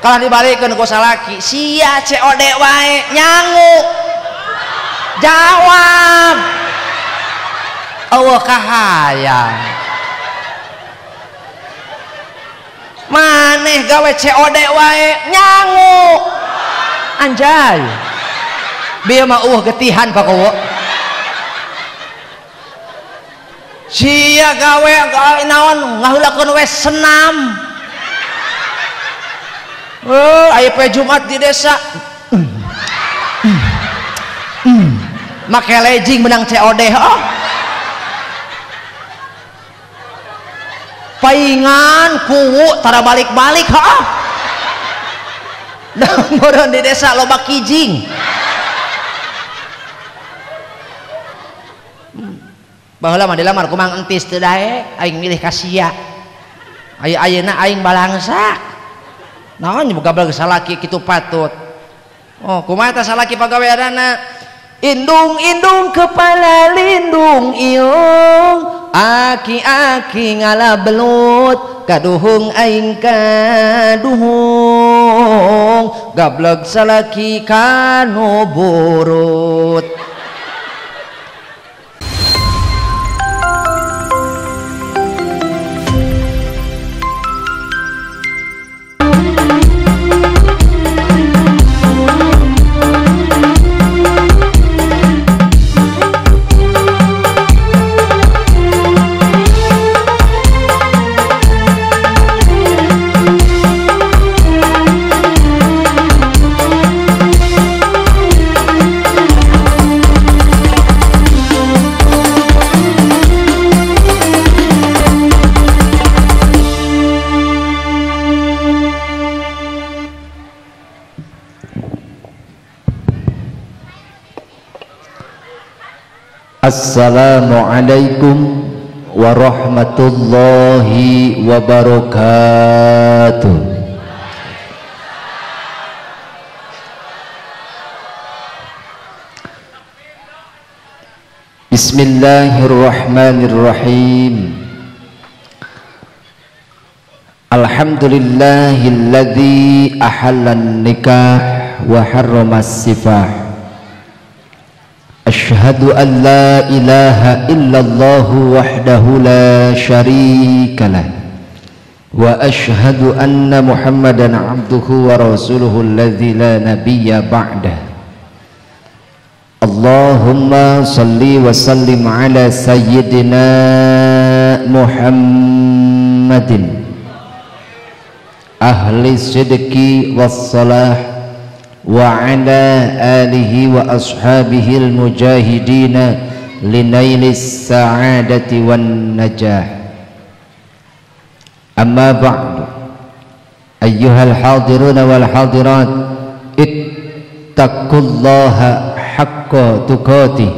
Kalah dibalikeun ku salaki, sia COD wae nyangu. Jawab. Eueuh kahayang. Maneh gawe COD wae nyangu. Anjay. Bieu mah eueuh getihan Pak Kowo. Sia gawe naon ngaheulakeun we senam. Oh, aya poe Jumat di desa. Make legging menang COD, oh. Paingan kuwu tara balik-balik, oh. Meureun di desa loba kijing. Baheula mah dilamar ku Mang Entis teu dae, aing milih ka sia. Aya ayeuna aing balangsak. Naon boga salaki kitu patut. Oh, kumaha tah salaki pagaweanana? Indung-indung kepala lindung iung, aki-aki ngala belut, kaduhung aing kaduhung, gableg salaki kanu burut. Assalamualaikum warahmatullahi wabarakatuh. Bismillahirrahmanirrahim. Alhamdulillahilladzi ahallan nikah wa harrama sifah. Ashhadu an la ilaha illallah wahdahu la syarika lah wa ashhadu anna Muhammadan abduhu wa rasuluhu alladzi la nabiyya ba'dah. Allahumma salli wa sallim ala sayyidina Muhammadin ahli sidqi was salah wa ala alihi wa ashabihi al-mujahidina linailis sa'adati wan najah. Amma ba'du. Ayyuhal hadiruna wal hadirat, ittaqullaha haqqa tuqatih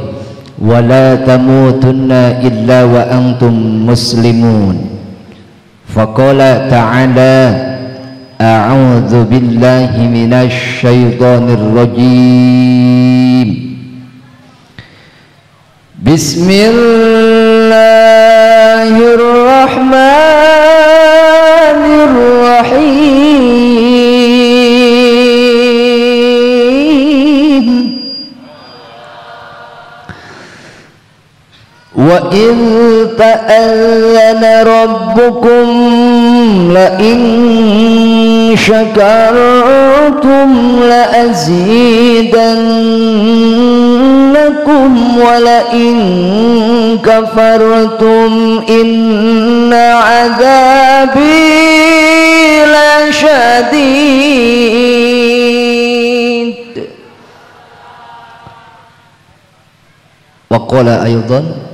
wa la tamutunna illa wa antum muslimun. Faqala ta'ala, a'udzu billahi minasy syaithanir rajim. Bismillahirrahmanirrahim. Wa in ta'azzana rabbukum la in syakartum la azidannakum wa la in kafartum inna adzabi lasyadid. Wa qala aidan,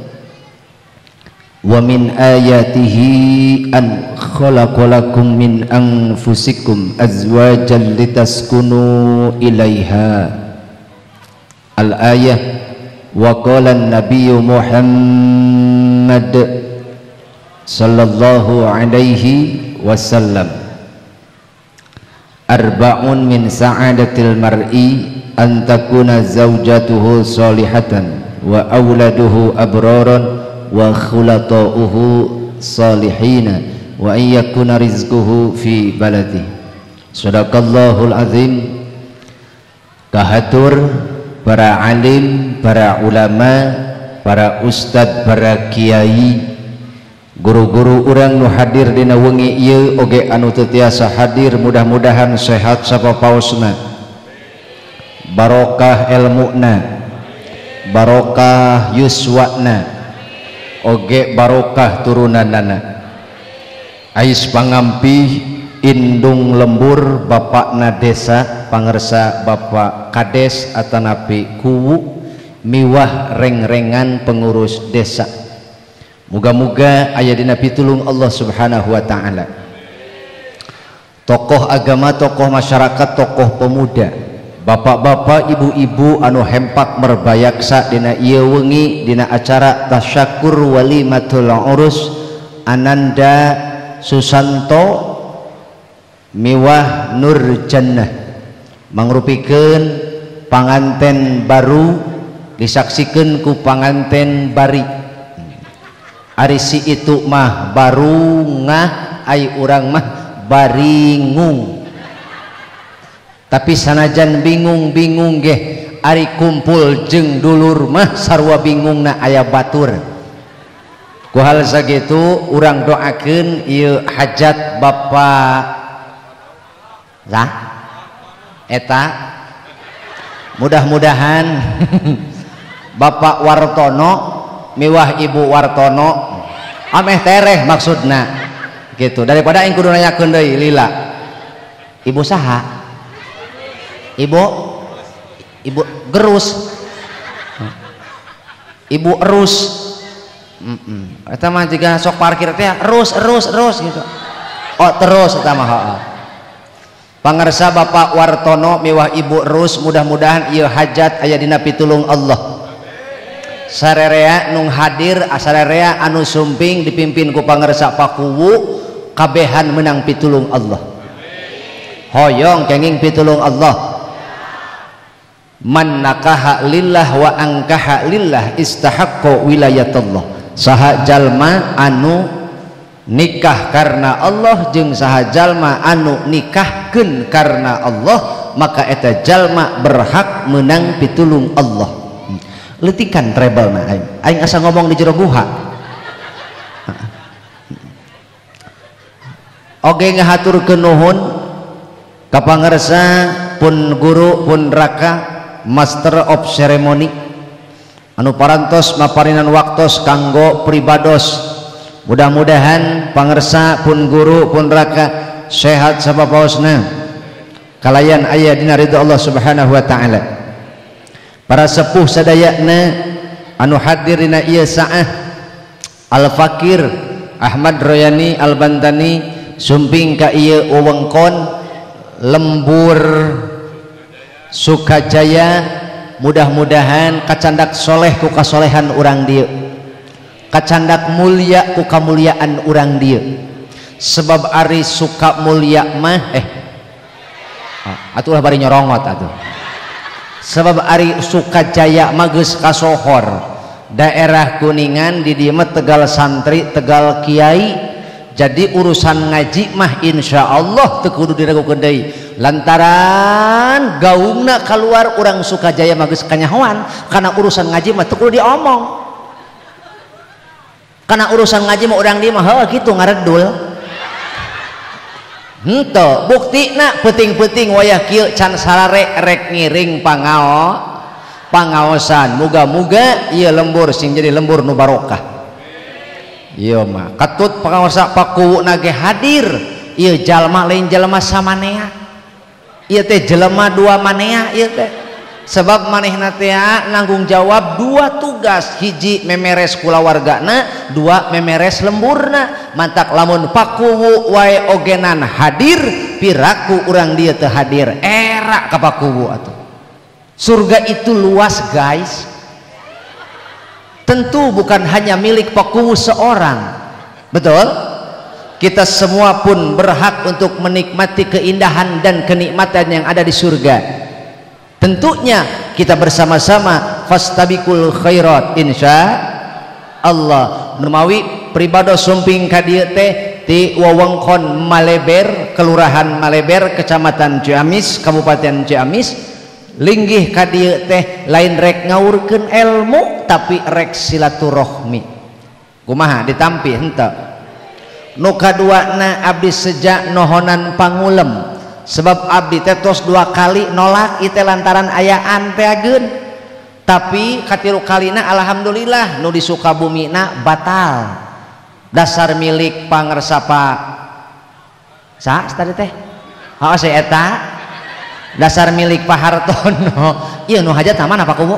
wa min ayatihi an khalaqalakum min anfusikum azwajan litaskunu ilaiha. Al-ayah. Wa qala an-nabiyyu Muhammad sallallahu alaihi wasallam, arba'un min sa'adatil mar'i an takuna zawjatuhu salihatan wa auladuhu abraran wa khulata'uhu salihina wa an yakuna rizquhu fi baladihi. Sadaqallahul azim. Kahatur para alim, para ulama, para ustad, para kiai, guru-guru urang nu hadir dina wengi ieu oge anu teu tiasa hadir, mudah-mudahan sehat sapapaosna, barokah elmuna, barokah yuswana, oge barokah turunanana. Ais pangampih indung lembur bapakna desa pangersa bapak kades atanapi kuwu miwah reng-rengan pengurus desa. Muga-muga aya dina pitulung Allah Subhanahu wa taala. Tokoh agama, tokoh masyarakat, tokoh pemuda, bapak-bapak, ibu-ibu anu hempak merbayaksa dina ieu wengi dina acara tasyakur walimatul urus Ananda Susanto miwah Nur Jannah mangrupikeun panganten baru disaksikeun ku panganten bari. Ari si itu mah barungah, ai urang mah baringung. Tapi sanajan bingung-bingung geh ari kumpul jeung dulur mah sarua bingungna aya batur. Ku hal sakitu urang doakeun ieu hajat bapak lah eta, mudah-mudahan Bapak Wartono miwah Ibu Wartono ameh tereh maksudna gitu, daripada aing kudu nanyakeun deui lila. Ibu saha? Ibu Ibu Gerus, Ibu Erus. Eta mah jiga sok parkir teh erus erus erus gitu. Oh terus eta mah heeh. Pangersa Bapak Wartono miwah Ibu Erus, mudah-mudahan ieu hajat aya dina pitulung Allah. Sarerea nung hadir, sarerea anu sumping dipimpin ku pangersa Pakuwu, kabehan menang pitulung Allah. Hoyong kenging pitulung Allah. Man nakaha lillah wa angkaha lillah istahaqqo wilayatullah. Saha jalma anu nikah karena Allah jeung saha jalma anu nikahkeun karena Allah, maka eta jalma berhak menang pitulung Allah. Letikan treble na aing, aing asa ngomong di jero guha. Oge ngahaturkeun nuhun ka pangersa pun guru pun raka master of ceremony anu parantos maparinan waktos kanggo pribados. Mudah-mudahan pangersa pun guru pun raka sehat sapapaosna kalayan aya dina ridho Allah Subhanahu wa taala. Para sepuh sadayana anu hadir dina ieu saah, Al Fakir Ahmad Royani Al Bantani sumping ka ieu wewengkon lembur Sukajaya, mudah-mudahan kacandak soleh ku kasolehan urang dieu, kacandak mulia ku kamuliaan urang dieu. Sebab ari suka mulia mah atuh bari nyorongot atuh. Sebab ari Sukajaya mah geus kasohor daerah Kuningan di dieu mah Tegal santri, Tegal kiai. Jadi urusan ngaji mah insya Allah teu kudu diragukeun deui, lantaran gaungna keluar urang Sukajaya mah geus kanyahoan kana urusan ngaji mah teu kudu diomong. Karena urusan ngaji mah urang dieu mah heuh kitu ngaredul. Henteu buktina peuting-peuting wayah kieu can sarare rek ngiring pangaosan. Muga-muga ieu lembur sing jadi lembur nu barokah. Ieu mah katut pangaosa pakuwuna ge hadir. Ieu jalma lain jelema samanea, ieu teh jelema dua manea ieu teh. Sebab manehna teh nanggung jawab dua tugas, hiji memeres kulawargana, dua memeres lemburna. Mantak lamun pakuwu wae ogenan hadir, piraku urang dieu teu hadir, era ka pakuwu atuh. Surga itu luas guys, tentu bukan hanya milik pakuwu seorang, betul? Kita semua pun berhak untuk menikmati keindahan dan kenikmatan yang ada di surga. Tentunya kita bersama-sama fastabikul khairat insya Allah. Numawi pribado sumping ka dieu teh ti wewengkon Maleber, Kelurahan Maleber, Kecamatan Ciamis, Kabupaten Ciamis. Linggih ka dieu teh lain rek ngaurkeun ilmu tapi rek silaturahmi. Kumaha ditampi henteu? Nu kaduana abdi sejak nohonan pangulem, sebab abdi teh tos 2 kali nolak ieu lantaran ayaan teh ageun. Tapi katilu kalina alhamdulillah nu di Sukabumina batal. Dasar milik pangersa Pak sa tadi teh? Heeh si eta. Dasar milik Pak Hartono. Ieu nu hajat mana Pak Kuwu?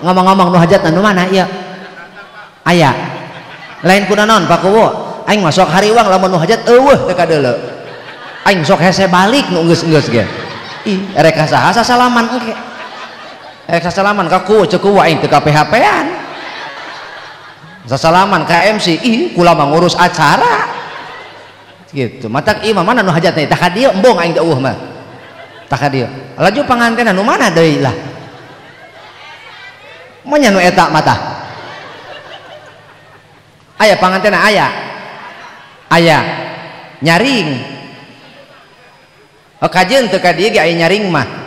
Ngomong-ngomong nu hajat nu mana ieu? Aya. Lain kunaon Pak Kuwu? Aing mah sok hariwang lamun nu hajat eueuh teu kadeuleu. Aing sok hese balik nu geus-geus ge. Ih, rek saha sasalaman engke. Rek sasalaman ka Kuwu ceuk Kuwu aing teu ka PHP-an. Sasalaman ka MC, ih kula mah ngurus acara. Gitu. Matak ieu mah mana nu hajatna tah ka dieu embung aing teh eueuh mah. Tah ka dieu. Laju pangantenan nu mana deui lah. Manya nu eta mah tah. Aya pangantenan aya. Aya. Nyaring. Oh kajeun teu ka dieu ge aya nyaring mah.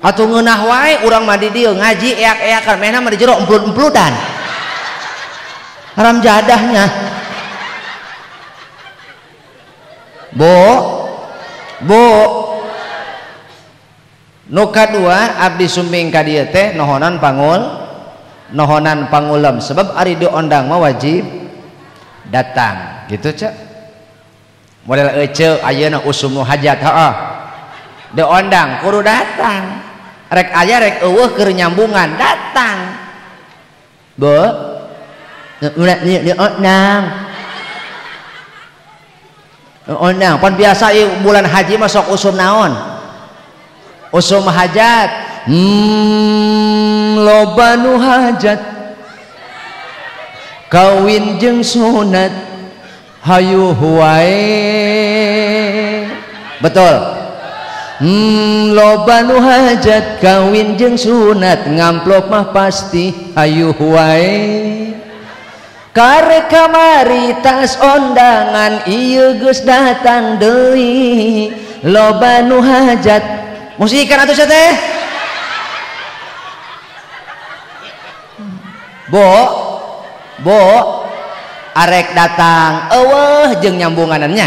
Atuh ngeunah wae urang mah di dieu ngaji eak-eakan mehna mah di jero emplut-emplutan. Haram jadahnya. Bu, bu, nu kadua abdi sumbing ka dieu teh nohonan pangul, nohonan pangulem, sebab ari diondang mah wajib datang, gitu cek. Model ece ayeuna usum nu hajat, heeh. Diondang kudu datang. Rek aya rek eueuh keur nyambungan datang. Bu, ulah diondang. Ondang pan biasa ieu bulan haji mah sok usum naon? Usum hajat. Loba nu hajat kawin jeung sunat hayu wae. Betul. Loba nu hajat kawin jeung sunat ngamplop mah pasti hayu wae. Karek kamari tas ondangan ieu geus datang deui loba nu hajat. Musikan atuh teh. Bo, bo arek datang eueuh jeung nyambunganannya.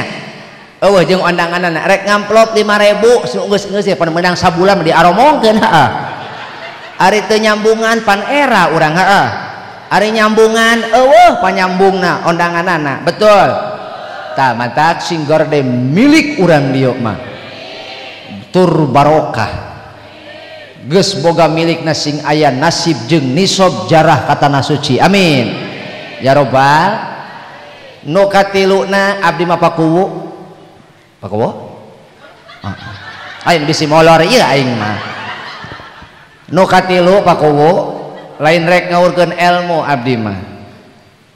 Eueuh jeung ondanganana rek ngamplop 5000 geus-geus pan meunang sabulan diaromongkeun heeh. Ari teu nyambungan pan era urang heeh. Ari nyambungan eueuh panyambungna ondanganana betul. Tah mantak sing gorde milik urang dieu mah tur barokah. Geus boga milikna sing aya nasib jeung nisab jarah ka tanah suci. Amin ya robbal. Nu katiluna abdi mah Pak Kuwu. Pak Kuwu? Aing bisi molor ieu aing mah. Nu katilu Pak Kuwu lain rek ngaurkeun ilmu abdi mah.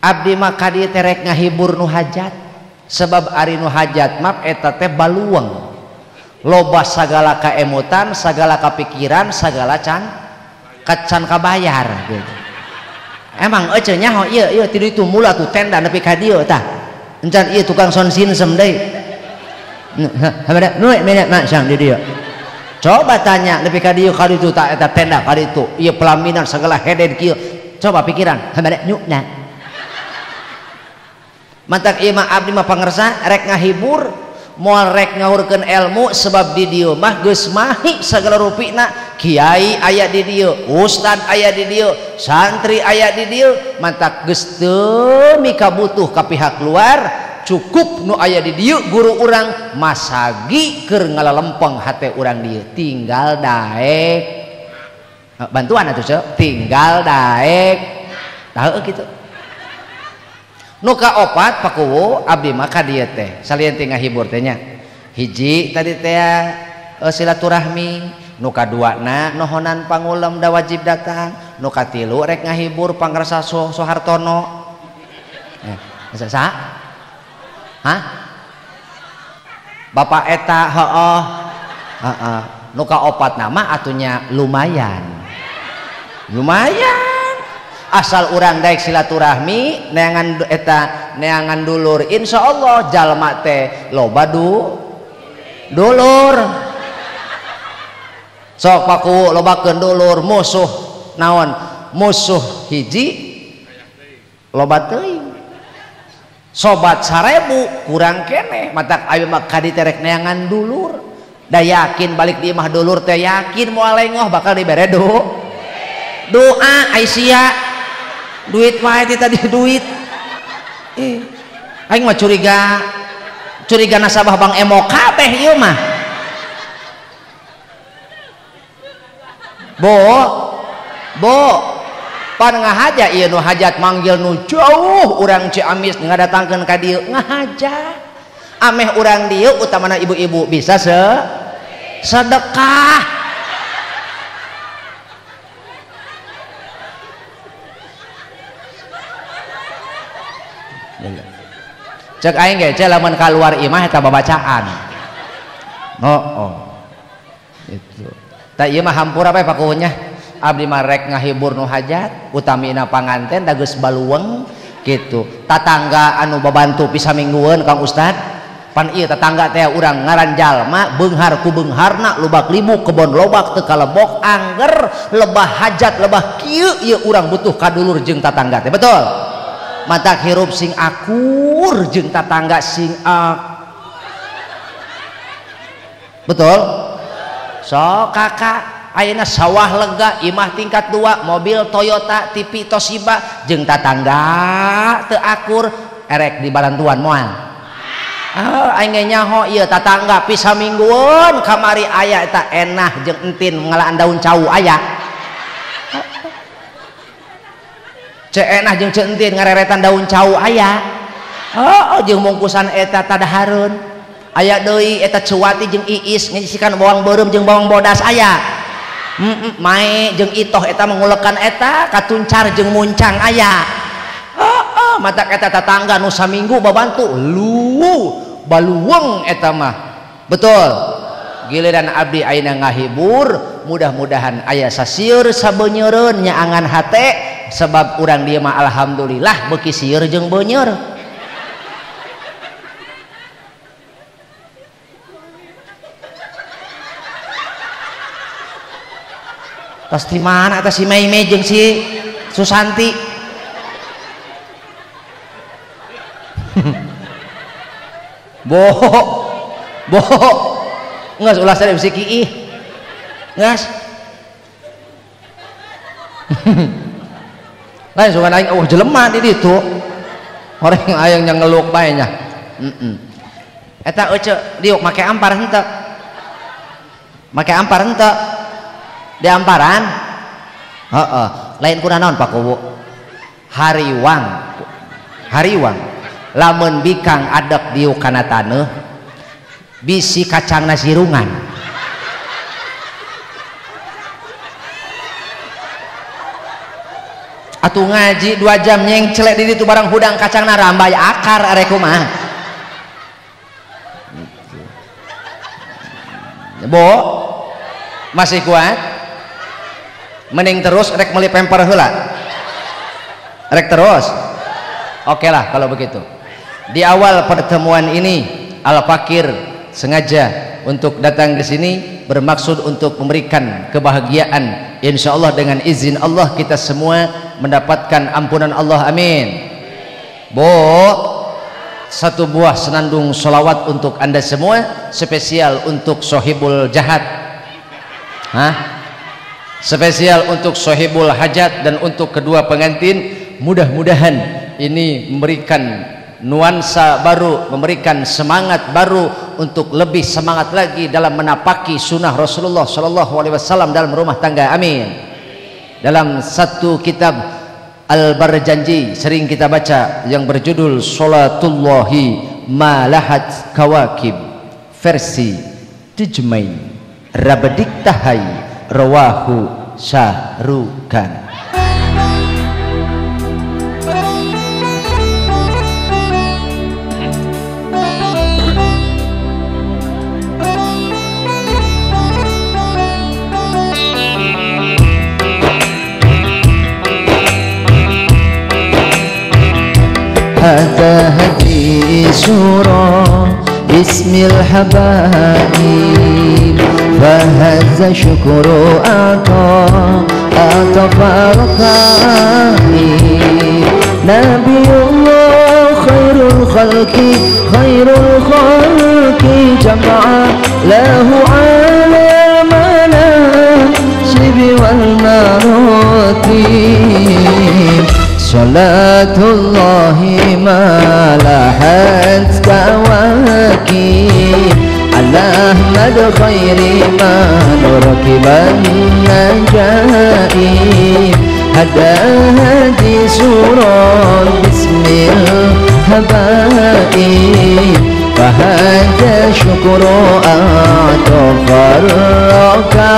Abdi mah ka dieu teh rek ngahibur nu hajat, sebab ari nu hajat mah eta teh baluang. Loba sagala kaemutan, sagala kapikiran, sagala can kacan kabayar gitu. Emang ece nyaho ieu ieu ti ditu mula tuh tenda nepi ka dieu tah. Encan ieu tukang son sinsem deui. Nu masang di dieu. Coba tanya nepi ka dieu ka ditu tah eta tenda ka ditu. Ieu pelaminan segala heden kieu. Coba pikiran, hamada nyukna. Mantak ieu mah abdi mah pangersa rek ngahibur, moal rek ngaurkeun ilmu, sebab di dieu mah geus mahi sagala rupina. Kiai aya di dieu, ustad aya di dieu, santri aya di dieu, mantak geus teu mikabutuh ka pihak luar. Cukup nu aya di dieu guru urang masagi keur ngalalempeng hate urang dieu, tinggal daek bantuan atuh ceu, tinggal daek tah kitu. Nu kaopat Pak Kuwu abdi mah ka dieu teh salian teh ngahibur teh nya. Hiji tadi teh silaturahmi, nu kaduana nohonan pangulem da wajib datang, nu katilu rek ngahibur pangersa Soehartono. Sa? Hah? Bapak eta heeh. Heeh. Nu kaopat nama atunya lumayan. Lumayan. Asal urang daek silaturahmi neangan eta neangan dulur, insyaallah jalma teh loba dulur. Sok paku lobakeun dulur, musuh naon? Musuh hiji loba teuing. Sobat 1000 kurang keneh, matak ayeuna mah ka diterek neangan dulur. Da yakin balik di imah dulur teh yakin moal lengoh bakal dibere doa aisyah duit wae ti tadi duit. Aing mah curiga nasabah Bank Emo kabeh ieu mah. Bo bo pan ngahaja ieu nu hajat manggil nu jauh urang Ciamis ngadatangkeun ka dieu ngahaja. Ameh urang dieu utamana ibu-ibu bisa sedekah. Cek aing ge cek lamun kaluar imah eta babacaan. Oh, itu. Tah ieu mah hampura bae pakuhunnya. Abdi mah rek ngahibur nu hajat, utamina panganten da geus baluweung kitu. Tatangga anu babantu pisaminggueun Kang Ustad. Pan ieu tatangga teh urang ngaran jalma beunghar ku beungharna lubak libu kebon lobak teu kalebok angger lebah hajat lebah kieu ieu urang butuh kadulur jeung tatangga teh, betul? Matak hirup sing akur jeung tatangga sing betul? So kakak ayeuna sawah lega imah tingkat 2 mobil Toyota TV Toshiba jeung tatangga teu akur erek di barantuan moal. Aing ge nyaho ieu tatangga pisaminggueun kamari aya eta enah jeung entin ngalaan daun cau aya. Ceu enah jeung ceu entin ngareretan daun cau aya. Oh, jeung mungkusan eta tadahareun. Aya deui eta Cuwati jeung Iis ngisikan bawang beureum jeung bawang bodas aya. Mae jeung Itoh eta mengulekan eta katuncar jeung muncang aya. Oh, matak eta tatangga nu saminggu babantu lu baluweung eta mah. Betul. Giliran abdi ayeuna ngahibur, mudah-mudahan aya sasieur sabeunyereun nyaangan hate sebab urang dieu mah alhamdulillah beuki sieur jeung beunyer. Tas di mana atas si Mei Mei jeung si Susanti. Bo bo nges ulah sare bisi kiih nges lain sugan aing eueuh jelema di ditu orang aing yang ngeluk bae nya. Eta euceu diuk make ampar henteu, make ampar henteu di amparan. Heeh, lain kuna naon Pak Kuwu, hariwang hariwang lamun bikang adek diuk kana taneuh bisi kacangna sirungan. Atuh ngaji 2 jam nyengcelek di ditu barang hudang kacangna rambay akar arek kumaha. Bo masih kuat? Mending terus rek meuli pemper heula. Rek terus. Oke lah kalau begitu. Di awal pertemuan ini Al-Fakir sengaja untuk datang ke sini bermaksud untuk memberikan kebahagiaan. Insya Allah dengan izin Allah kita semua mendapatkan ampunan Allah, amin. Bo, satu buah senandung sholawat untuk anda semua, spesial untuk sohibul jahat. Hah? Spesial untuk sohibul hajat dan untuk kedua pengantin. Mudah-mudahan ini memberikan nuansa baru, memberikan semangat baru untuk lebih semangat lagi dalam menapaki sunnah Rasulullah Shallallahu Alaihi Wasallam dalam rumah tangga, amin. Dalam satu kitab Al-Barjanji sering kita baca yang berjudul Sholatullahi Malahat Kawakib versi Tijmain Rabadik Tahai Rawahu Syahrukan. باسم الحبائب فهذا شكر أعطى أعطى ركائب نبي الله خير الخلق خير الخلق جمعا له على مناصب والمراتب صلاة الله ما لحت كواكب على أحمد خير ما ركب النجائب هدى هدي سورة باسم الهبائب فهذا شكر أعطف الركائب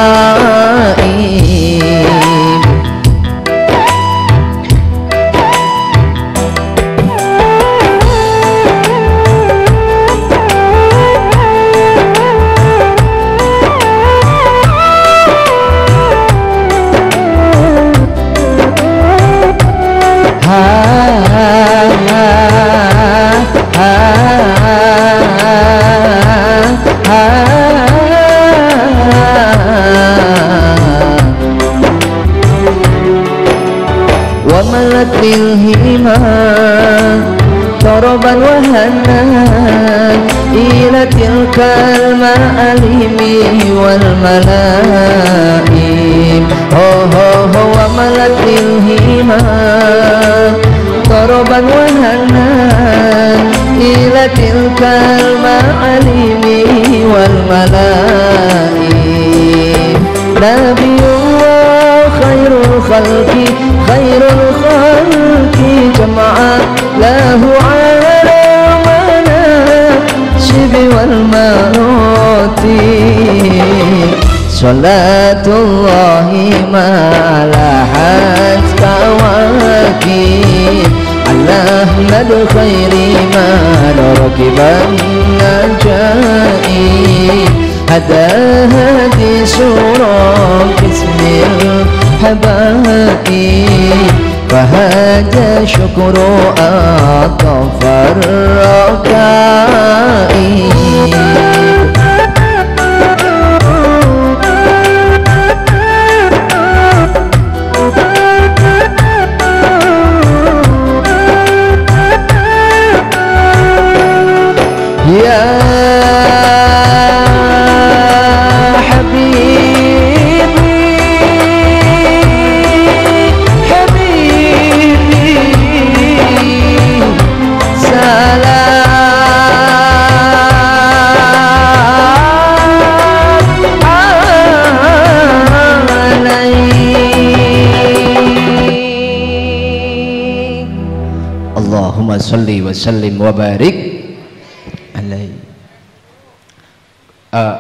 وملت الهمام طربا وهنا إلى تلك المعالم والملائم هو هو هو وملت الهمام طربا وهنا إلى تلك المعالم والملائم نبي الله خير الخلق خير الخلق جمعا له على مناصب والمراتب صلاة الله ما لحت كواكب على أحمد خير ما ركب النجائب هدى هدي سورة باسم الحبائب فهذا شكر أعطف الركائب يا حبيبي حبيبي سلام عليك اللهم صل وسلم وبارك عليه.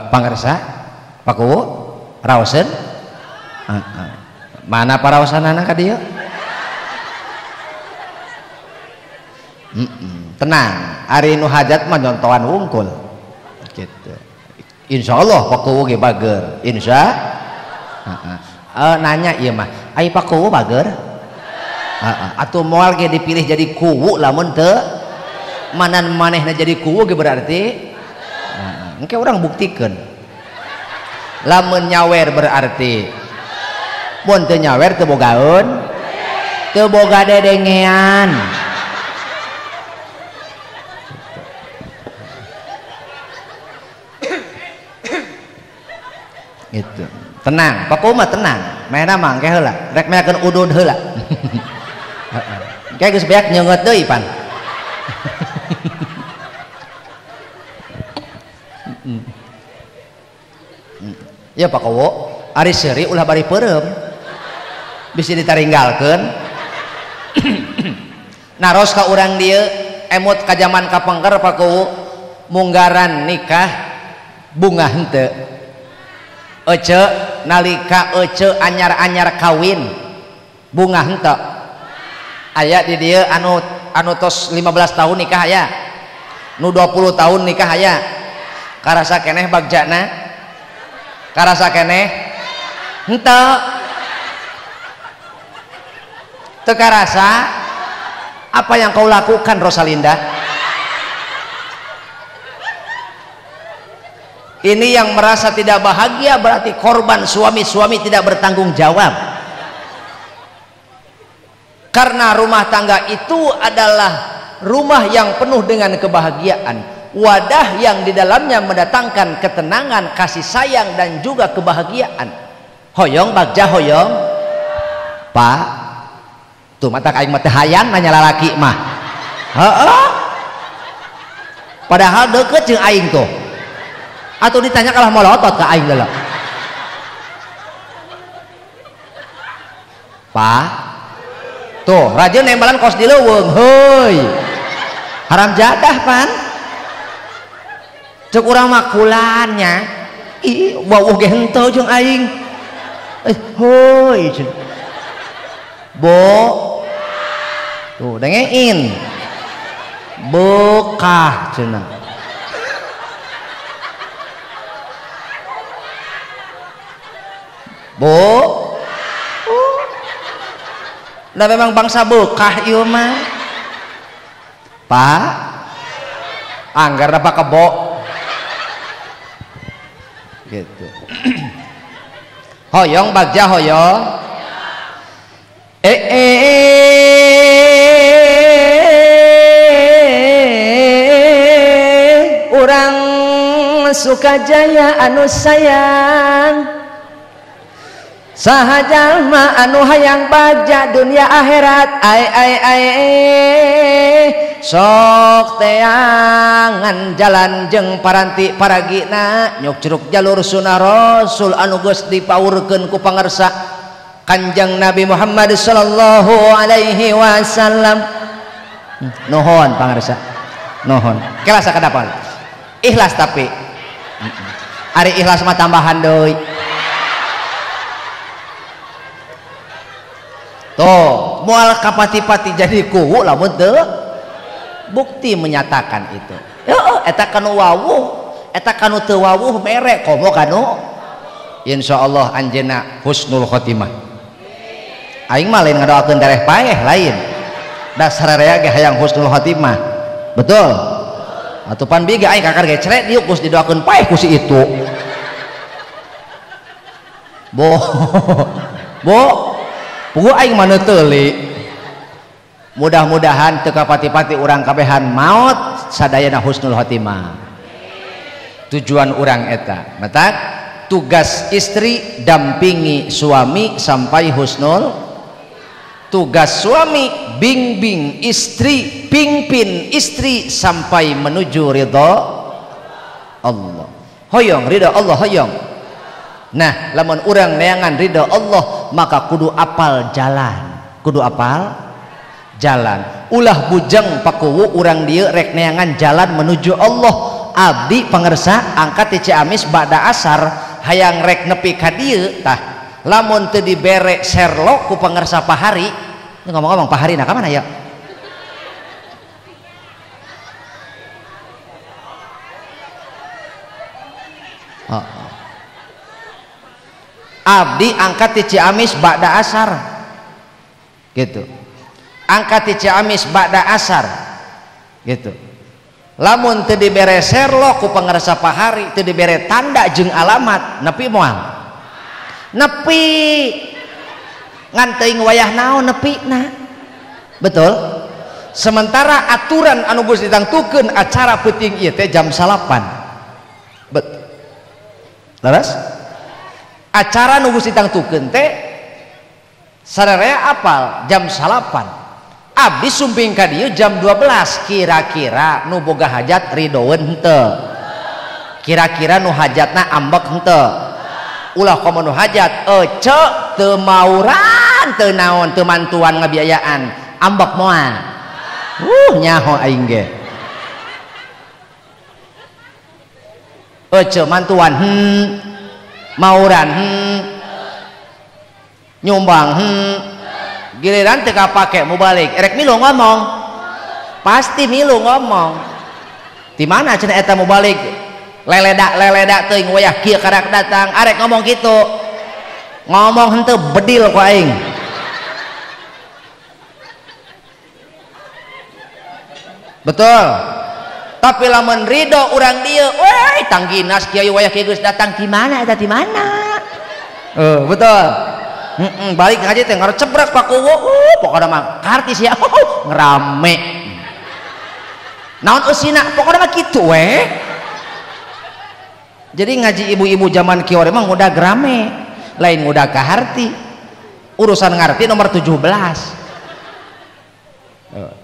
Pangersa Pak Kuwu raoseun mana paraosanana ka dieu? Tenang, ari nu hajat mah nyontohan wungkul gitu. Insyaallah Pak Kuwu ge bager, insya. Nanya ieu mah, ai Pak Kuwu bager? Atuh moal ge dipilih jadi kuwu lamun teu manan manehna jadi kuwu ge berarti engke urang buktikeun. Lamun nyawer berarti mun teu nyawer teu bogaeun, teu boga dedengean. Gitu. Tenang, Pak Kuwu mah tenang. Mainna mah engke heula, rek meakeun udud heula. Engke geus beak nyeungeut deui pan. Ya Pak Kuwu, ari seuri ulah bari peureum. Bisi ditaringgalkeun. Naros ka urang dieu emut ka jaman kapengker Pak Kuwu, munggaran nikah bunga henteu. Ece nalika ece anyar-anyar kawin bunga henteu. Aya di dieu anu tos 15 tahun nikah aya. Nu 20 tahun nikah aya. Karasa keneh bagjana? Karasa keneh henteu. Teu karasa apa yang kau lakukan Rosalinda? Ini yang merasa tidak bahagia berarti korban suami-suami tidak bertanggung jawab. Karena rumah tangga itu adalah rumah yang penuh dengan kebahagiaan, wadah yang di dalamnya mendatangkan ketenangan, kasih sayang dan juga kebahagiaan. Hoyong bagja hoyong. Pak, tuh mata aing mah teu hayang nanya lalaki mah. Heeh. Padahal deket jeung aing tuh. Atau ditanya kalah molotot ke aing heula. Pak, tuh rajin nembalan kos di leuweung, heuy. Haram jadah pan. Cek urang mah kulannya. Ih, wawuh ge henteu jeung aing. Heuy. Bo. Tuh dengein. Bekah cenah. Bo. Oh. Nah memang bangsa bekah ieu mah. Pak, anggar apa kebo gitu. Hoyong bagja hoyong. Urang Sukajaya anu sayang, saha jalma anu hayang bagja dunia akhirat. Ai ai ai sok teangan jalan jeung paranti paragina nyuk curug jalur sunah rasul anu geus dipaurkeun ku pangarsa Kanjeng Nabi Muhammad sallallahu alaihi wasallam. Nuhun pangarsa, nuhun. Kelas sakadapal ikhlas tapi ari ikhlas mah tambahan deui. Tuh moal kapati-pati jadi kuwu lamun teu bukti menyatakan itu. Heeh, eta kanu wawuh, eta kanu teu wawuh mere komo kanu insyaallah anjeunna husnul khotimah. Aing mah lain ngadoakeun tereh paeh lain. Dasar rea ge hayang husnul khotimah. Betul? Atuh pan bieu ge aing kakar ge cere diuk geus didoakeun paeh ku si itu. Bo. Bo. Puguh aing mah neuteuli. Mudah-mudahan teu kapati-pati urang kabehan maot sadayana husnul khotimah. Tujuan urang eta. Matak tugas istri dampingi suami sampai husnul. Tugas suami bimbing istri, pimpin istri sampai menuju ridha Allah. Hoyong ridha Allah hoyong. Nah, lamun urang neangan ridha Allah maka kudu apal jalan. Kudu apal jalan. Ulah bujeng pakuwu urang dieu rek neangan jalan menuju Allah. Abdi pangersa angkat ti Ciamis ba'da asar hayang rek nepi ka dieu tah. Lamun teu dibere serlok ku pangersa pahari. Ngomong-ngomong pahari nah ka mana ya? Oh. Abdi angkat ti Ciamis ba'da asar. Gitu. Angkat ti Ciamis ba'da asar. Gitu. Lamun teu dibere serlok ku pangersa pahari, teu dibere tanda jeung alamat, nepi moal. Nepi ngan teuing wayah naon nepi na. Betul? Sementara aturan anu geus ditangtukeun acara peuting ieu teh jam 9. Betul. Leres? Acara nu geus ditangtukeun teh sararea apal jam 9. Abdi sumping ka dieu jam 12 kira-kira nu boga hajat ridoeun henteu. Kira-kira nu hajatna ambek henteu. Ulah komo nu hajat ece teu mauran teu naon teu mantuan ngabiayaan ambek moal. Nyaho aing ge. Ece mantuan mauran nyumbang giliran teu kapake mubalik erek milu ngomong. Pasti milu ngomong. Di mana cenah eta mubalik? Leledak-leledak teuing wayah kieu karak datang arek ngomong kitu. Ngomong henteu bedil ku aing. Betul. Tapi lamun ridho urang dieu, weh tangginas kiai wayah kieu geus datang ti mana eta ti mana? Betul. Balik ngaji teh ngarecebrak pakuwu, pokona mah karti sia ngerame. Naon eusina pokona mah kitu we. Jadi ngaji ibu-ibu zaman kieu mah ngudag rame, lain ngudag kaharti. Urusan ngarti nomor 17.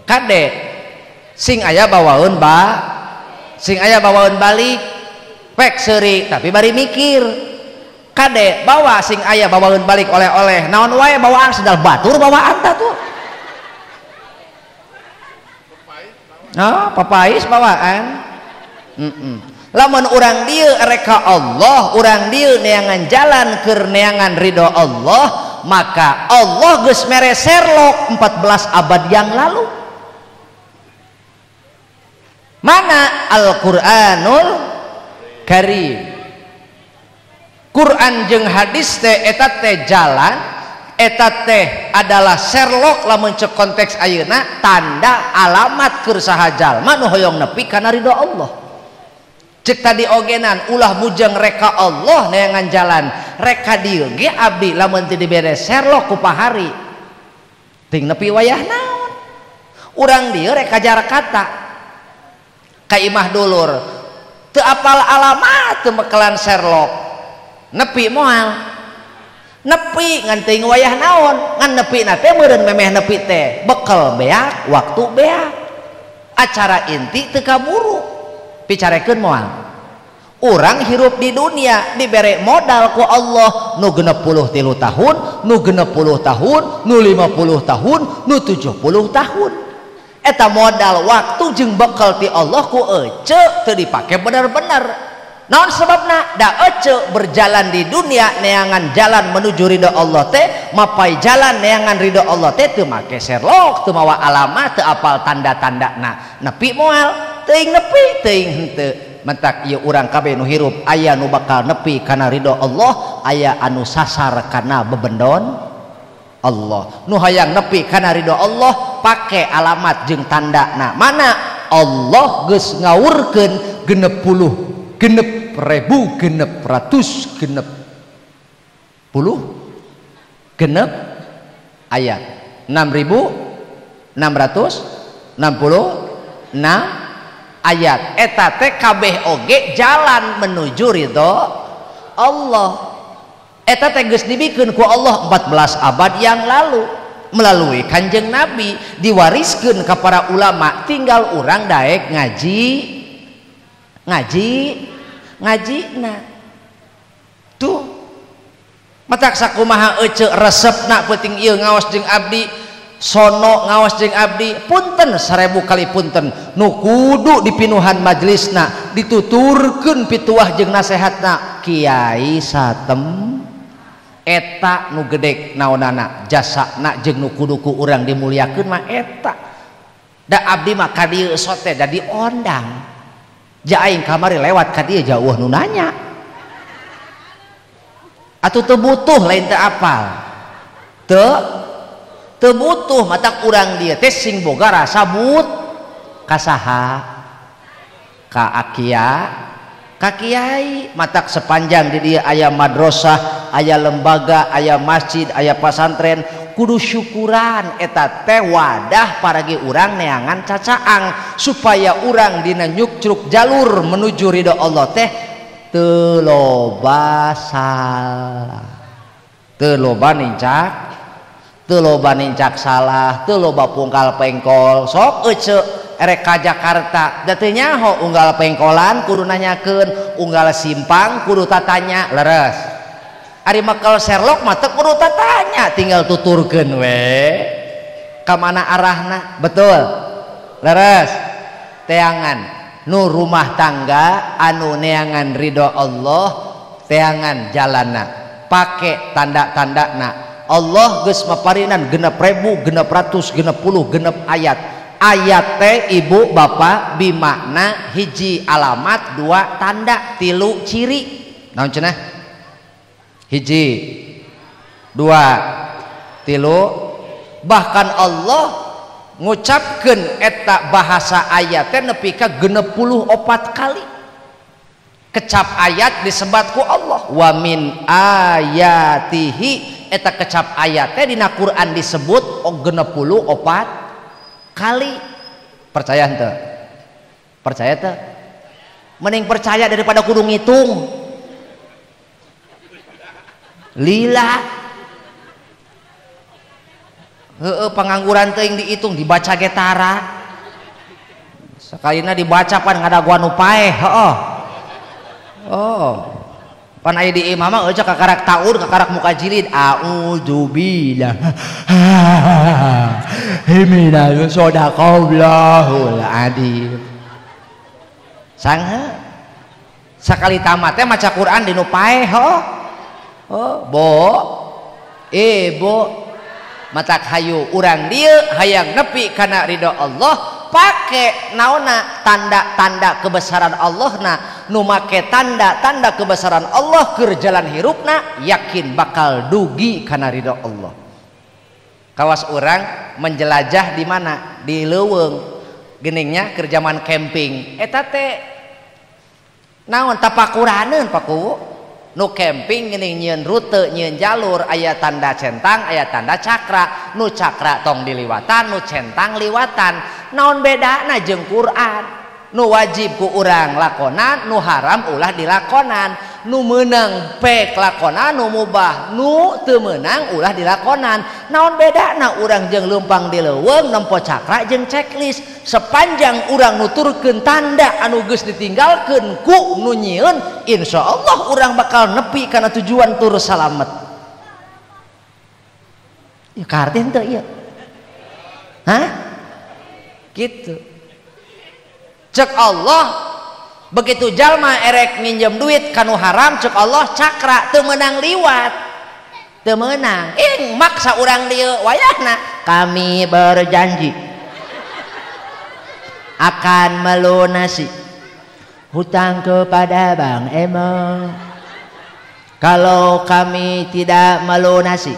Kade sing aya bawaeun ba, sing aya bawaeun balik, pek seuri tapi bari mikir. Kade bawa sing aya bawaeun balik oleh-oleh, naon wae bawaan sendal batur bawaan ta tuh. Oh, papais bawaan. Lamun urang dieu reka Allah, urang dieu neangan jalan keur neangan ridho Allah, maka Allah geus mere Sherlock 14 abad yang lalu. Mana Al-Qur'anul Karim. Quran jeung hadis teh eta teh jalan, eta teh adalah Sherlock lamun cek konteks ayeuna, tanda alamat keur saha jalma nu hoyong nepi kana ridho Allah. Cek tadi ogenan ulah bujeng reka Allah neangan jalan, reka dieu ge abdi lamun teu dibere Sherlock ku pahari ting nepi wayah naon. Urang dieu rek Jakarta ka imah dulur teu apal alamat, teu mekelan Sherlock, nepi moal nepi ngan teuing wayah naon, ngan nepi na teh meureun memeh nepi teh bekel beak waktu beak acara inti teu kaburu picarekeun moal. Urang hirup di dunia dibere modal ku Allah nu 63 tahun, nu 60 tahun, nu 50 tahun, nu 70 tahun. Eta modal waktu jeung bekel ti Allah ku ece teu dipake bener-bener. Naon sebabna? Da ece berjalan di dunia neangan jalan menuju ridho Allah teh, mapai jalan neangan ridho Allah teh teu make Sherlock, teu mawa alamat, teu apal tanda-tandana. Nepi moal, teuing nepi teuing henteu. Mentak ieu urang kabeh nu hirup aya nu bakal nepi kana ridho Allah, aya anu sasar kana bebendon Allah. Nu hayang nepi kana ridho Allah pake alamat jeung tandana. Mana Allah geus ngawurkeun 66 ribu 660 ayat 6.666 ayat. Eta teh kabeh oge jalan menuju ridho Allah. Eta teh geus dibikeun ku Allah 14 abad yang lalu melalui Kanjeng Nabi, diwariskeun ka para ulama, tinggal urang daek ngaji ngaji ngaji. Nah tuh matak sakumaha ece resepna penting ieu ngaos jeung abdi, sono ngaos jeung abdi, punten 1000 kali punten nu kudu dipinuhan majelisna, dituturkeun pituah jeung nasehatna kiai satem eta nu gedek naonana jasana jeung nu kudu ku urang dimuliakeun mah eta. Da abdi mah ka dieu sote da diondang. Ja aing kamari lewat ka dieu jauh nu nanya. Atuh teu butuh lain teu apal. Teu butuh matak urang dieu teh sing boga rasa but ka saha? Ka akia, ka kiai. Matak sepanjang di dieu aya madrasah, aya lembaga, aya masjid, aya pasantren, kudu syukuran eta teh wadah paragi urang neangan cacaang supaya urang dina nyukcruk jalur menuju ridho Allah teh teu loba salah, teu loba nincak, teu loba nincak salah, teu loba pungkal pengkol. Sok ece erek ka Jakarta da teu nyaho unggal pengkolan kudu nanyakeun, unggal simpang kudu tatanya leres. Ari mekel Sherlock mah teu kudu tatanya, tinggal tuturkeun we ka mana arahna. Betul leres. Teangan nu rumah tangga anu neangan ridho Allah, teangan jalanna pake tanda-tandana. Allah geus maparinan 6.666 ayat. Ayat teh ibu bapak bimakna hiji alamat, dua tanda, tilu ciri. Naon cenah? Hiji, dua, tilu. Bahkan Allah Ngucapkeun eta bahasa ayat teh nepi ka 64 kali. Kecap ayat disebat ku Allah wa min ayatihi, eta kecap ayat teh dina Quran disebut 64 kali. Percaya henteu? Percaya teu? Mending percaya daripada kudu ngitung. Lila. Heeh, pengangguran teuing dihitung dibaca ge tara. Sakalina dibaca pan ngadaguan nu paeh, heeh. Oh, pan aya di imah mah eueuh kakarak taur kakarak muka jilid a'udzubillah minal sadaqallahul adzim. Sangha sakali tamat teh maca Quran dinu paeh, oh. Oh, bo bo matak hayu urang dieu hayang nepi kana ridho Allah pake naona tanda-tanda kebesaran Allah na nu make tanda-tanda kebesaran Allah keur jalan hirupna yakin bakal dugi kana ridho Allah. Kawas urang menjelajah di mana? Di leuweung geningnya keur zaman camping eta teh naon tapakuraneun paku nu camping geuning nyieun rute nyieun jalur aya tanda centang aya tanda cakra, nu cakra tong diliwatan nu centang liwatan. Naon bedana jeung Quran? Nu wajib ku urang lakonan, nu haram ulah dilakonan, nu meunang pek lakonan, nu mubah, nu teu meunang ulah dilakonan. Naon bedana urang jeung leumpang di leuweung nempo cakra jeung checklist? Sepanjang urang nuturkeun tanda anu geus ditinggalkeun ku nu nyieun, insyaallah urang bakal nepi kana tujuan tur salamet. Ya kaharti henteu ieu? Hah? Gitu. Cek Allah begitu jalma erek minjem duit kanu haram cek Allah cakra teu meunang liwat, teu meunang. Ing maksa urang dieu wayahna kami berjanji akan melunasi hutang kepada Bang Emo. Kalau kami tidak melunasi,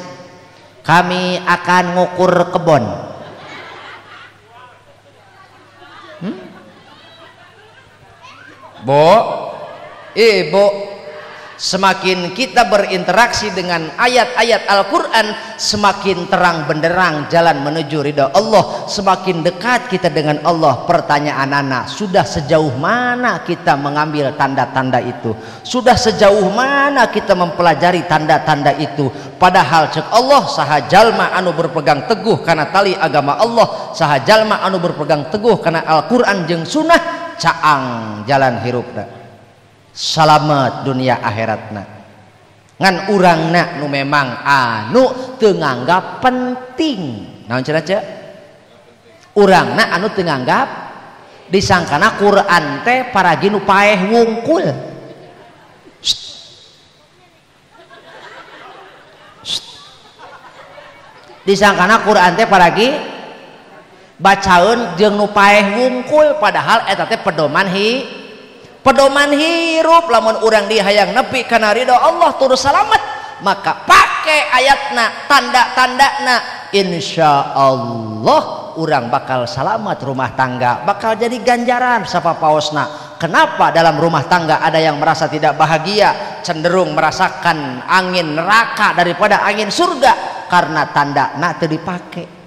kami akan ngukur kebon. Bo, ibu, semakin kita berinteraksi dengan ayat-ayat Al-Quran, semakin terang benderang jalan menuju ridha Allah, semakin dekat kita dengan Allah. Pertanyaan anak, sudah sejauh mana kita mengambil tanda-tanda itu? Sudah sejauh mana kita mempelajari tanda-tanda itu? Padahal cek Allah, saha jalma anu berpegang teguh karena tali agama Allah, saha jalma anu berpegang teguh karena Al-Quran jeung sunnah, caang jalan hirupna, salamet dunia akhiratna. Ngan urangna nu memang anu teu nganggap penting. Naon cenah cek? Urangna anu teu nganggap, disangkana Quran teh paragi nu paeh wungkul. Disangkana Quran teh paragi bacaeun jeung nu paeh wungkul, padahal eta teh pedoman pedoman hirup. Lamun urang di hayang nepi kana ridho Allah terus salamet, maka pake ayatna, tanda-tandana, insya Allah urang bakal salamet rumah tangga, bakal jadi ganjaran sapapaosna. Kenapa dalam rumah tangga ada yang merasa tidak bahagia, cenderung merasakan angin neraka daripada angin surga? Karena tandana teu dipake.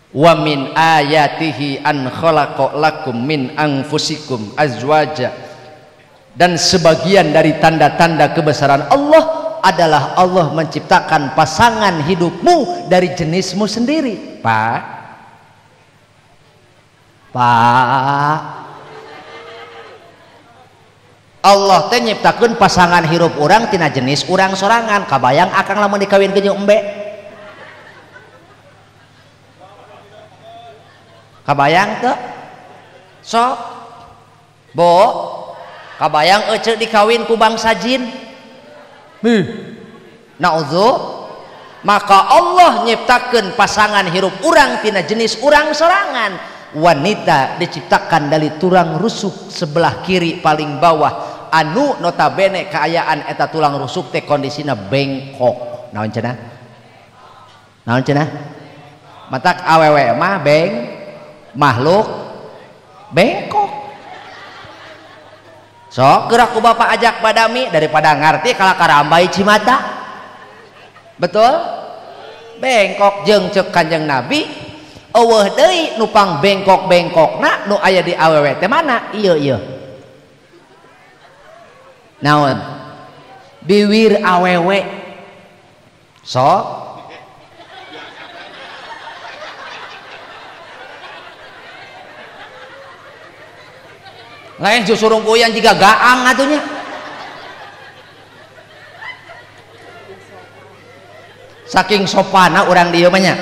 Wa min ayatihi an khalaqa lakum min anfusikum azwaja. Dan sebagian dari tanda-tanda kebesaran Allah adalah Allah menciptakan pasangan hidupmu dari jenismu sendiri. Pak, Pak, Allah teh nyiptakeun pasangan hirup urang tina jenis urang sorangan. Kabayang akang lamun dikawinkeun jeung embe? Kabayang teu? Sok bo, kabayang ece dikawin ku bangsa jin? Naudzu. Maka Allah nyiptakeun pasangan hirup urang tina jenis urang sorangan. Wanita diciptakan dari tulang rusuk sebelah kiri paling bawah, anu notabene kaayaan eta tulang rusuk teh kondisina bengkok. Naon cenah? Naon cenah? Matak awewe mah beng makhluk bengkok. Sok gerak ku bapak ajak badami daripada ngarti kalah karambai cimata. Betul? Bengkok jeung ceuk Kanjeng Nabi eueuh deui nu pang bengkok-bengkokna nu aya di awewe teh mana? Ieu ieu. Naon? Biwir awewe. Sok lain susurungkuyan jika gaang atunya. Saking sopana urang dieu mah nya.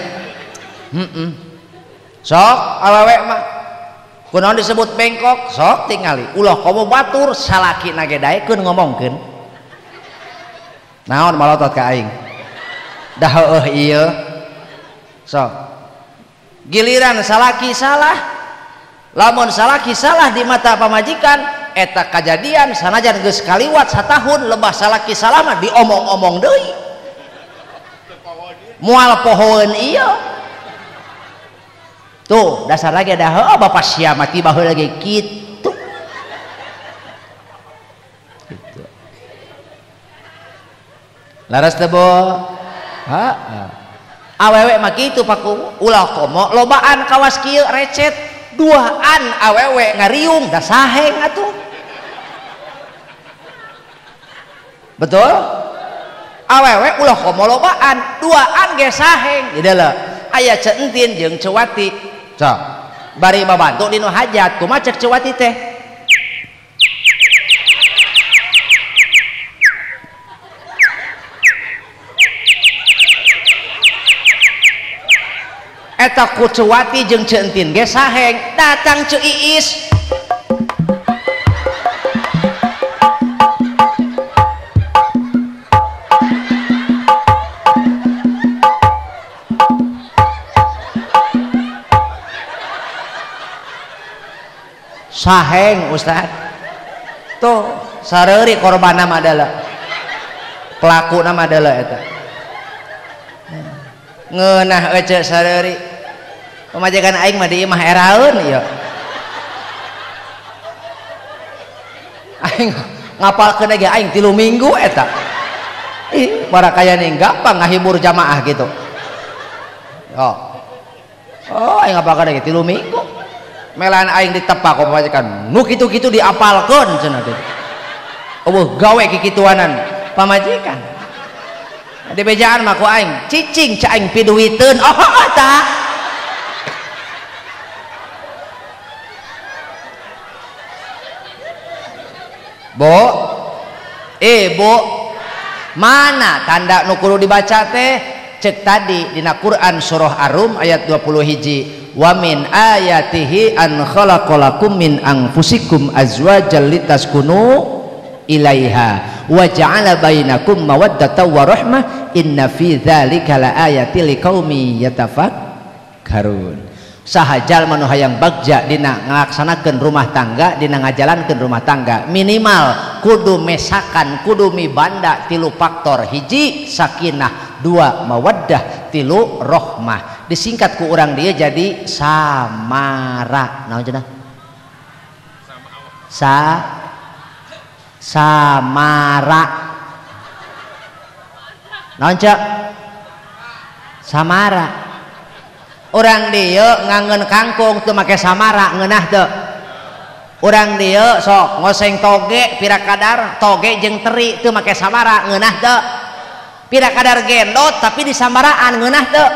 Sok awewe mah kunaon disebut bengkok? Sok tingali ulah komo batur salakina ge daekeun ngomongkeun. Naon malotot ka aing? Dah heueuh ieu. Sok giliran salaki salah, lamun salaki salah di mata pamajikan eta kajadian sanajan geus kaliwat satahun lebah salaki salah mah diomong-omong deui moal pohoeun ieu. Tuh dasar lagi ada heuh bapak sia mati baheula ge kitu. Gitu. Laras teh bo? Heeh. Awewe mah kitu paku ulah komo lobaan kawas kieu recet duaan awewe ngariung dah saheng atuh. Betul? Awewe ulah komo lobaan duaan ge saheng. Ieu lho aya Ceu Entin jeung Ceu Wati. Sok bari babantu dinu hajat kumaha cek Ceu Wati teh? Eta ku Ceu Wati jeung Ceu Entin ge saheng, datang Ceu Iis. Saheng Ustaz. Tuh sareuri korbanna mah adalah pelakuna mah adalah eta. Ngeunah ece sareuri. Pamajikan aing mah di imah eraeun ieu. Aing ngapalkeun ge aing 3 minggu eta. Ih, barakaya nih gampang ngahibur jamaah gitu. Oh. Oh, aing ngapalkeun ge 3 minggu. Melan aing ditepak ku pamajikan. Nu kitu-kitu diapalkeun cenah teh. Eueuh gawe kikituanan pamajikan. Di bejaan mah ku aing cicing ca aing piduiteun. Oh, eta. Bo, Bu, mana tanda nu kudu dibaca teh? Cek tadi dina Quran surah Ar-Rum ayat 21. Wa min ayatihi an khalaqalakum min anfusikum azwajan litaskunu ilaiha wa ja'ala bainakum mawaddatan wa rahmah inna fi dzalika laayatil liqaumin yatafakkarun. Saha jalma nu hayang bagja dina ngalaksanakeun rumah tangga, dina ngajalankeun rumah tangga, minimal kudu mesakan, kudu mibanda 3 faktor. Hiji sakinah, 2 mawaddah, 3 rohmah. Disingkat ku urang dia jadi samara. Naon cenah? Samara. Naon cek? Samara. Urang dieu ngangeun kangkung teu make samara ngeunah teu. Urang dieu sok ngoseng toge pira kadar toge jeung teri teu make samara ngeunah teu. Pira kadar gendot tapi di samaraan ngeunah teu.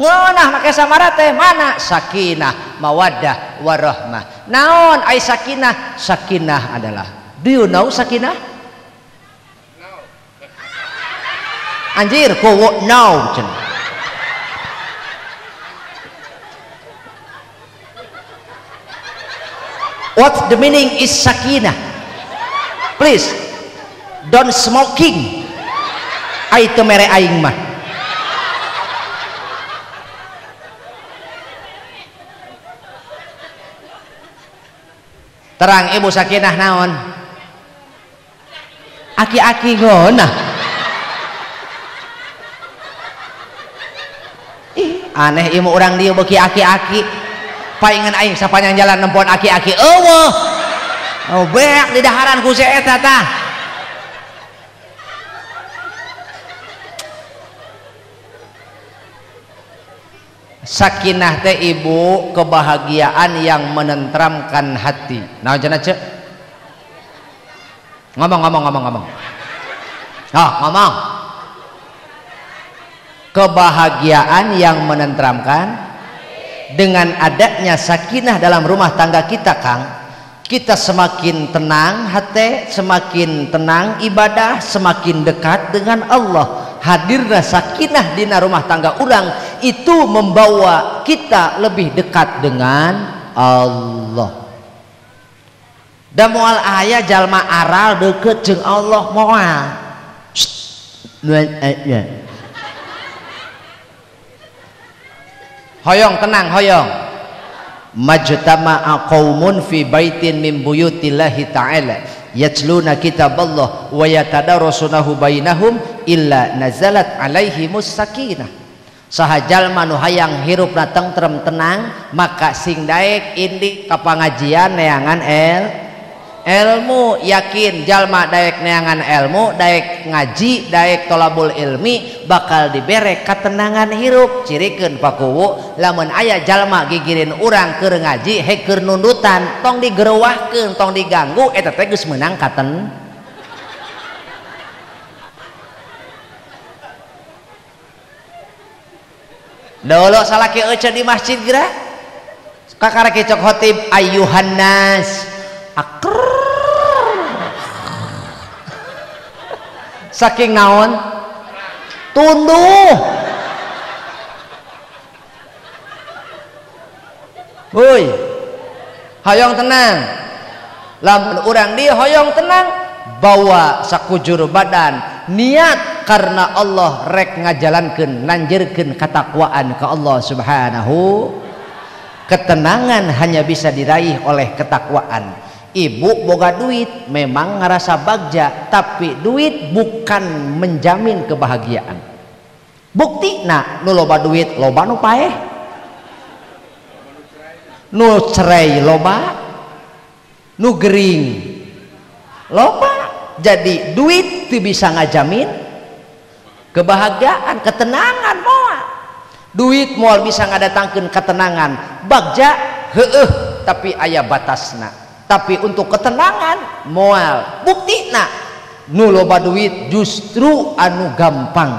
Ngeunah make samara teh mana? Sakinah, mawaddah, warahmah. Naon ai sakinah? Sakinah adalah, do you know sakinah? No. Anjir, kowo no cenah. What the meaning is sakinah? Please don't smoking. Ai teu mere aing mah. Terang ibu sakinah naon? Aki-aki ngeunah. Ih, Aneh ieu urang dieu beuki aki-aki. Paingan aing sapanjang jalan nempon aki-aki eueuh. Oh beak di daharan ku si eta tah. Sakinah teh ibu kebahagiaan yang menentramkan hati. Naon cenah ceu? Ngomong. Oh, ngomong. Kebahagiaan yang menentramkan. Dengan adanya sakinah dalam rumah tangga kita, Kang, kita semakin tenang hati, semakin tenang ibadah, semakin dekat dengan Allah. Hadirnya sakinah dina rumah tangga urang itu membawa kita lebih dekat dengan Allah. Da moal aya jalma aral deket jeung Allah moal. Hoyong tenang hoyong. Majtama'a qaumun fi baitin min buyutillahi ta'ala yatluna kitaballah wa yatadarasunahu bainahum illa nazalat alaihimus sakinah. Saha jalma nu hayang hirupna tentrem tenang maka sing daek indik ka pangajian neangan ilmu. Yakin jalma daek neangan ilmu, daek ngaji, daek tolabul ilmi bakal dibere katenangan hirup. Cirikeun pakuwu lamun aya jalma gigirin urang keur ngaji hek keur nundutan tong digerewahkeun, tong diganggu, eta teh geus meunang katen. Dolo salaki euceun di masjid geura kakara kecok khotib ayyuhan nas akrrr. Saking naon tunduh. Woi, hoyong tenang. Lamun urang di hoyong tenang, bawa sakujur badan niat karena Allah rek ngajalankeun nanjirkeun ketakwaan ke Allah Subhanahu. Ketenangan hanya bisa diraih oleh ketakwaan. Ibu boga duit memang ngerasa bagja, tapi duit bukan menjamin kebahagiaan. Bukti nah nu loba duit loba nu paeh, nu cerai loba, nu gering loba. Jadi duit itu bisa ngajamin kebahagiaan, ketenangan moal. Duit moal bisa ngadatangkeun ketenangan. Bagja heueuh tapi aya batasna. Tapi untuk ketenangan moal. Buktina nu loba duit justru anu gampang.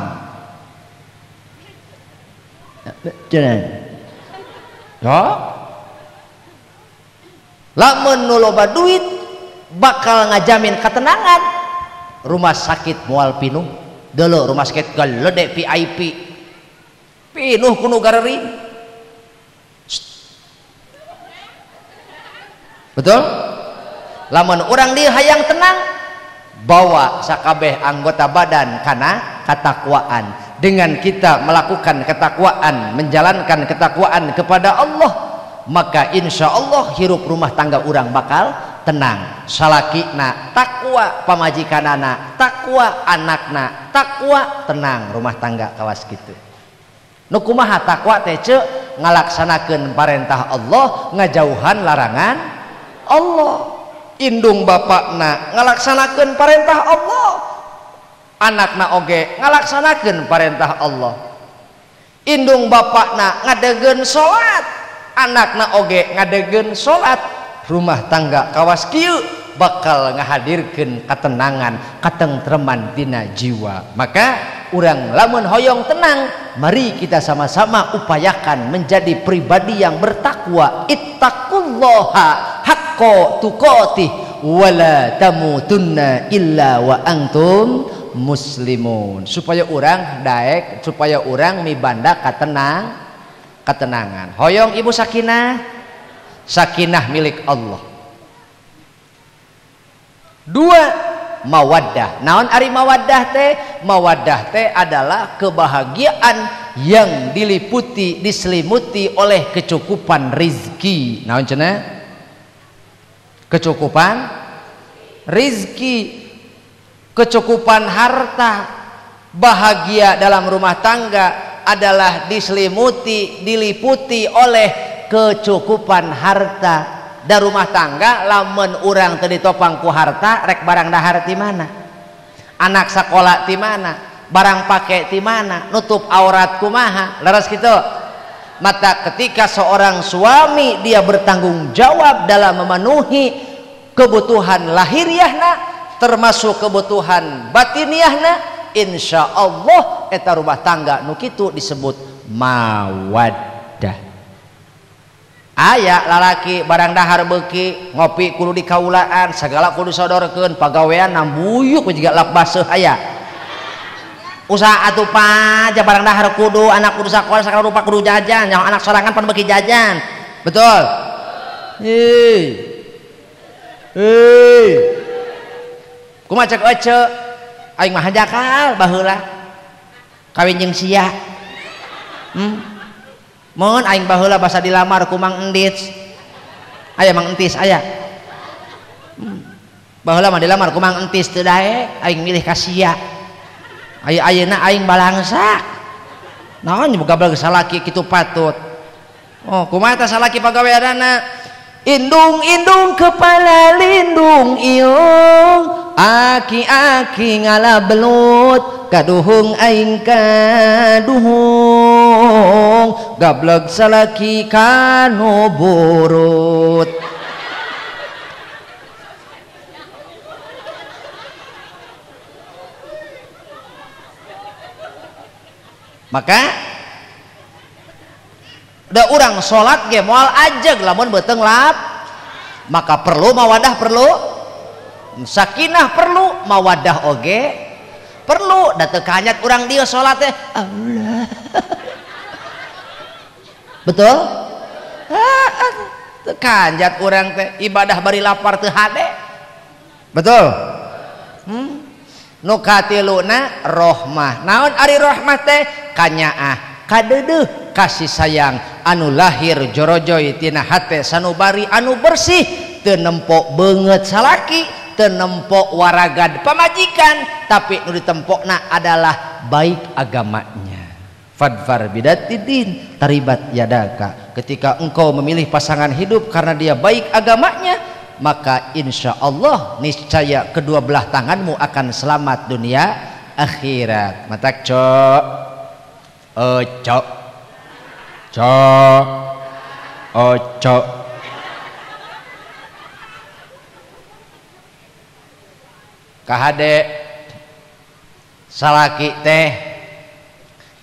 Ya. Lamun nu loba duit bakal ngajamin ketenangan. Rumah sakit moal pinuh. Dulu rumah sakit gelede VIP pinuh kuno garering. Betul? Lamun urang di hayang tenang, bawa sakabeh anggota badan kana ketakwaan. Dengan kita melakukan ketakwaan, menjalankan ketakwaan kepada Allah, maka insya Allah hirup rumah tangga urang bakal tenang. Salakina takwa, pamajikanana takwa, anakna takwa, tenang rumah tangga kawas gitu. Nu kumaha takwa teh ceu? Ngalaksanakeun parentah Allah, ngajauhan larangan Allah. Indung bapakna ngalaksanakeun parentah Allah, anakna oge ngalaksanakeun parentah Allah. Indung bapakna ngadegeun salat, anakna oge ngadegeun salat. Rumah tangga kawas kieu bakal ngahadirkeun ketenangan, katentreman dina jiwa. Maka urang lamun hoyong tenang, mari kita sama-sama upayakan menjadi pribadi yang bertakwa. Ittaqullaha haqqa tuqatih wala tamutunna illa wa antum muslimun. Supaya urang daek, supaya urang mibanda katenangan. Hoyong ibu sakinah, sakinah milik Allah. Dua, mawaddah. Naon ari mawaddah teh? Mawaddah teh adalah kebahagiaan yang diliputi, diselimuti oleh kecukupan rizki. Naon cenah? Kecukupan rizki, kecukupan harta, bahagia dalam rumah tangga adalah diselimuti, diliputi oleh kecukupan harta. Da rumah tangga lamun urang teu ditopang ku harta, rek barang dahar ti mana, anak sakola ti mana, barang pake ti mana, nutup aurat kumaha, leres kitu. Maka ketika seorang suami dia bertanggung jawab dalam memenuhi kebutuhan lahiriahna termasuk kebutuhan batiniahna, insya Allah eta rumah tangga nu kitu disebut mawaddah. Aya lalaki barang dahar beuki, ngopi kudu dikaulaan, segala kudu disodorkeun, pagawean nambuyuk we jiga lap baseuh aya. Usaha atuh pak, barang dahar kudu, anak kudu sakola sagala rupa kudu jajan, nyaho anak sorangan pan beuki jajan. Betul? Hei. Hei. Kumaha cek ece? Aing mah hanjakal baheula. Kawin jeung sia. Mun aing baheula basa dilamar ku Mang Endits. Aya Mang Entis aya. Baheula mah dilamar ku Mang Entis teu daek, aing milih ka sia. Aya ayeuna aing balangsak. Naon boga salaki kitu patut. Oh, kumaha tah salaki pagaweanana? Indung-indung kepala lindung iung, aki-aki ngala belut, kaduhung aing kaduhung, gableg salaki kanu burut. Maka da urang salat ge moal ajeg lamun beuteung lap. Maka perlu mawadah, perlu sakinah, perlu mawadah oge perlu. Da teu kanyat urang dieu salat teh Allah. Betul? Teu kanjat urang teh ibadah bari lapar teu hade. Betul? Nu katiluna rohmah. Naon ari rohmah teh? Kanyaah, kadeudeuh, kasih sayang anu lahir jorojoy tina hate sanubari anu bersih, teu nempok beungeut salaki, teu nempok waragad pamajikan, tapi nu ditempokna adalah baik agamanya. Fadfar bidatidin taribat yadaka. Ketika engkau memilih pasangan hidup karena dia baik agamanya, maka insya Allah niscaya kedua belah tanganmu akan selamat dunia akhirat. Matak cok, cok, cok, cok. Kahade salaki teh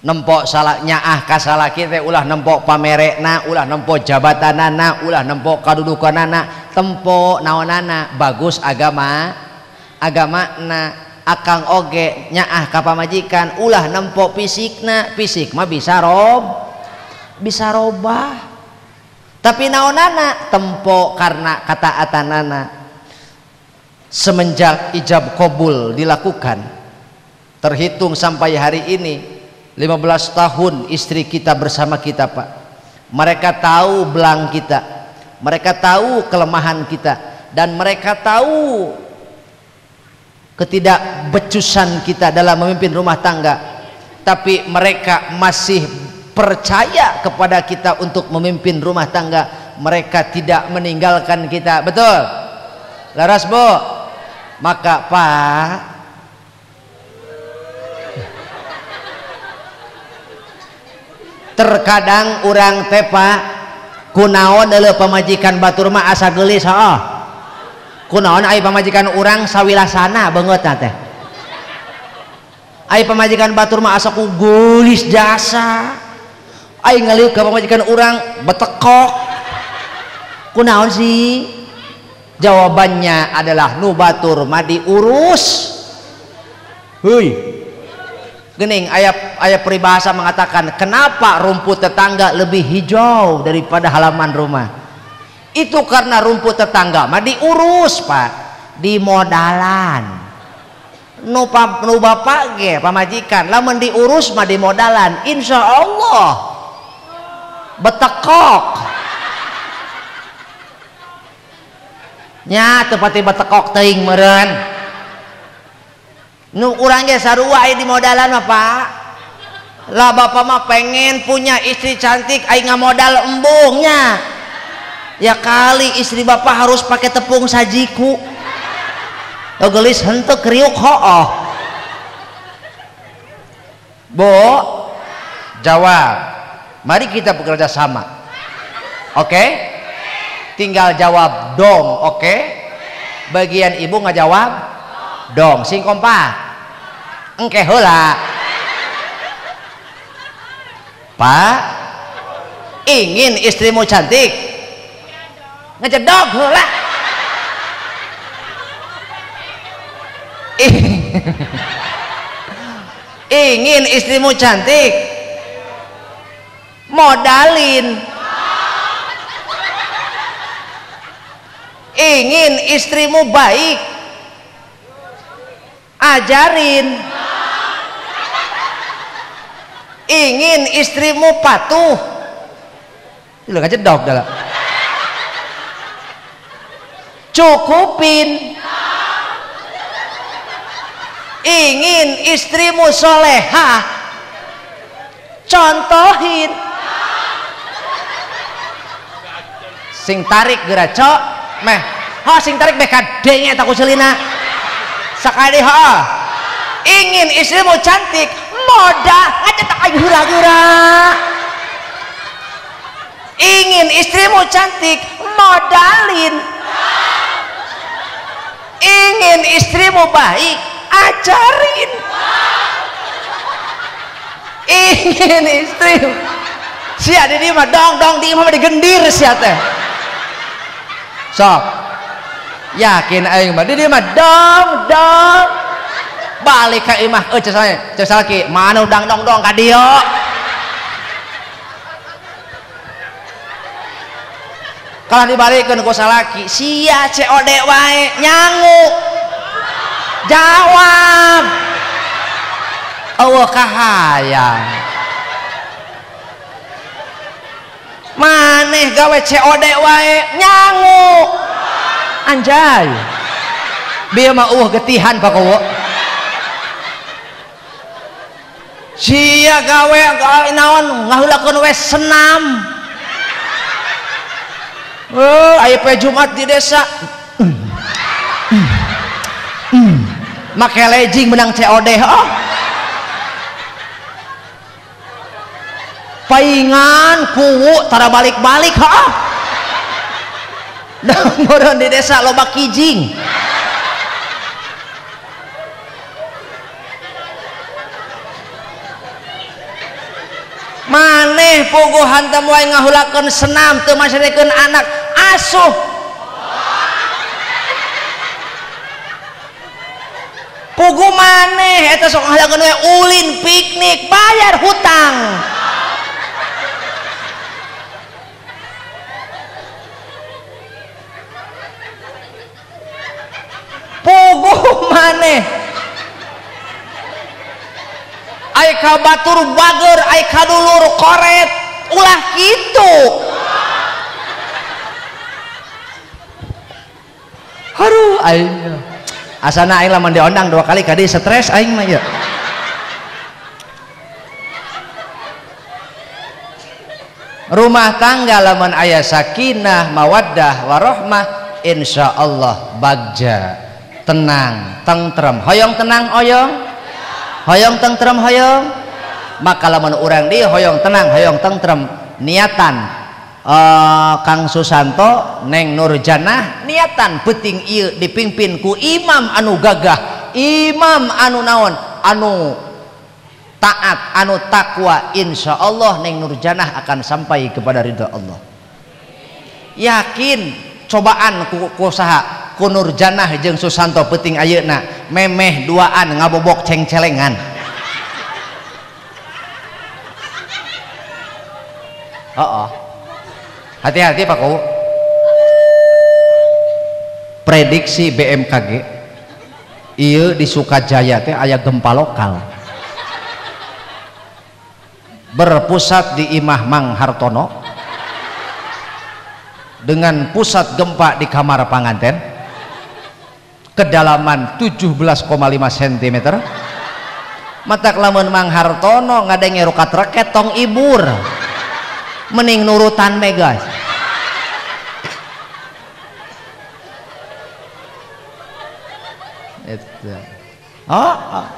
nempok salah nyaah ka salaki teh ulah nempok pamerekna, ulah nempok jabatanana, ulah nempok kadudukanana, tempok naonana, bagus agama agamana. Akang oge nyaah ka pamajikan ulah nempok fisikna, fisik mah bisa rob, bisa robah, tapi naonana tempok karena kataatanana. Semenjak ijab kabul dilakukan terhitung sampai hari ini 15 tahun istri kita bersama kita, Pak. Mereka tahu belang kita, mereka tahu kelemahan kita, dan mereka tahu ketidakbecusan kita dalam memimpin rumah tangga. Tapi mereka masih percaya kepada kita untuk memimpin rumah tangga. Mereka tidak meninggalkan kita. Betul? Laras, Bu? Maka Pak, terkadang urang teh Pak kunaon deuleu pamajikan batur mah asa geulis, heuh. Kunaon ai pamajikan urang sawilasana beungeutna teh. Ai pamajikan batur mah asa ku geulis jasa. Ai ngaliuk ka pamajikan urang betekok. Kunaon sih? Jawabannya adalah nu batur mah diurus. Heuy. Gening ayat peribahasa mengatakan kenapa rumput tetangga lebih hijau daripada halaman rumah? Itu karena rumput tetangga mah diurus, Pak, dimodalan. Nu bapak ge pamajikan lamun diurus mah dimodalan, insya Allah betekok. Nya teu pati betekok teuing meureun. Nu urang ge sarua aya di modalan mah, Pak. Lah bapak mah pengen punya istri cantik aing ngamodal embungnya. Ya kali istri bapak harus pakai tepung sajiku. Lo gelis henteu kriuk hooh. Bu, jawab. Mari kita bekerja sama. Oke? Tinggal jawab dong, oke? Bagian ibu nggak jawab dong, sing kompak. Engke heula. Pak, ingin istrimu cantik? Ngejedog heula. Ingin istrimu cantik? Modalin. Ingin istrimu baik? Ajarin. Ingin istrimu patuh? Lu ngejedog dah. Cukupin. Ingin istrimu solehah? Contohin. Sing tarik geura cok meh. Ha sing tarik meh kadenge eta ku celina. Sakali ha. Ingin istrimu cantik? Modal ngacetak aing heula geura. Ingin istrimu cantik? Modalin. Ingin istrimu baik? Ajarin. Ingin istrimu sia di dieu mah dong dong di imah mah digendir sia teh. Sok yakin aing mah di dieu mah dong dong balik ka imah euy cek salaki mana udang dong dong ka dieu. Kalau dibalikeun ku salaki sia COD wae nyangu. Jawab. Eueuh kahayang. Maneh gawe COD wae nyangu. Anjay. Bieu mah eueuh getihan Pak Kowo. Sia gawe naon ngaheulakeun we senam. Oh, aya poe Jumat di desa. Make legging menang COD. Oh. Paingan kuwu tara balik-balik oh. Meureun di desa loba kijing. Maneh puguh hantam wae ngahulakeun senam teu masyarekeun anak asuh. Puguh maneh eta sok ngahulakeun we ulin piknik bayar hutang. Puguh maneh ai ka batur bager ai ka dulur koret ulah kitu. Aduh aing asana aing lamun diondang 2 kali kadi stres aing mah ya. Rumah tangga lamun aya sakinah mawaddah warohmah insyaallah bagja tenang tentrem. Hoyong tenang oyong, hoyong tentrem hoyong. Maka lamun urang di hoyong tenang hoyong tentrem niatan Kang Susanto Neng Nurjanah niatan peuting ieu dipimpin ku imam anu gagah, imam anu naon, anu taat, anu takwa, insyaallah Neng Nurjanah akan sampai kepada ridha Allah. Yakin cobaan ku saha ku Nurjanah jeung Susanto peuting ayeuna memeh duaan ngabobok cengcelengan. Oh, hati-hati Pak Kowo. Prediksi BMKG ieu di Sukajaya teh aya gempa lokal berpusat di Imah Mang Hartono dengan pusat gempa di kamar panganten, kedalaman 17,5 cm, Matak lamun Mang Hartono ngadenge rukat reket tong ibur. Mending nurutan me guys. Itu. Oh, oh.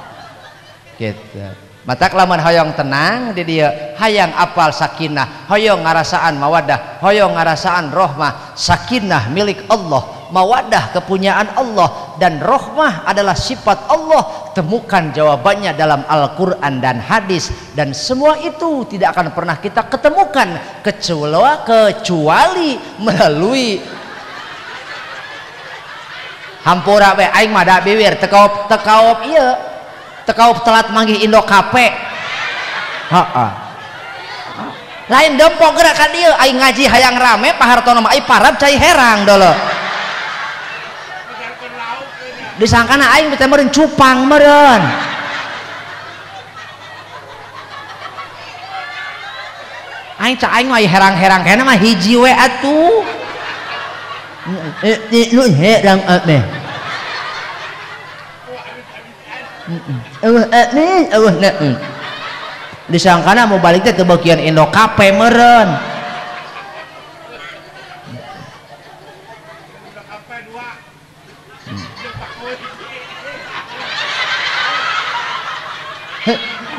Gitu. Matak lamun hoyong tenang di dia, hayang apal sakinah, hoyong ngarasaan mawadah, hoyong ngarasaan rohmah. Sakinah milik Allah, mawadah kepunyaan Allah, dan rohmah adalah sifat Allah. Temukan jawabannya dalam Al-Quran dan hadis, dan semua itu tidak akan pernah kita ketemukan kecuali melalui hampura we aing mah da biwir tekaop tekaop ieu tekaop telat manggih Indo Kape. Heeh. Lain dempok gerak ka dieu aing ngaji hayang rame Pak Hartono mah aing parab cai herang dolo. Disangkana aing teh meureun cupang meureun. Aing cak aing mah herang-herang kena mah hiji we atuh. Lu herang ame. Disangkana mau balik teh ke bagian Indo Kape meureun.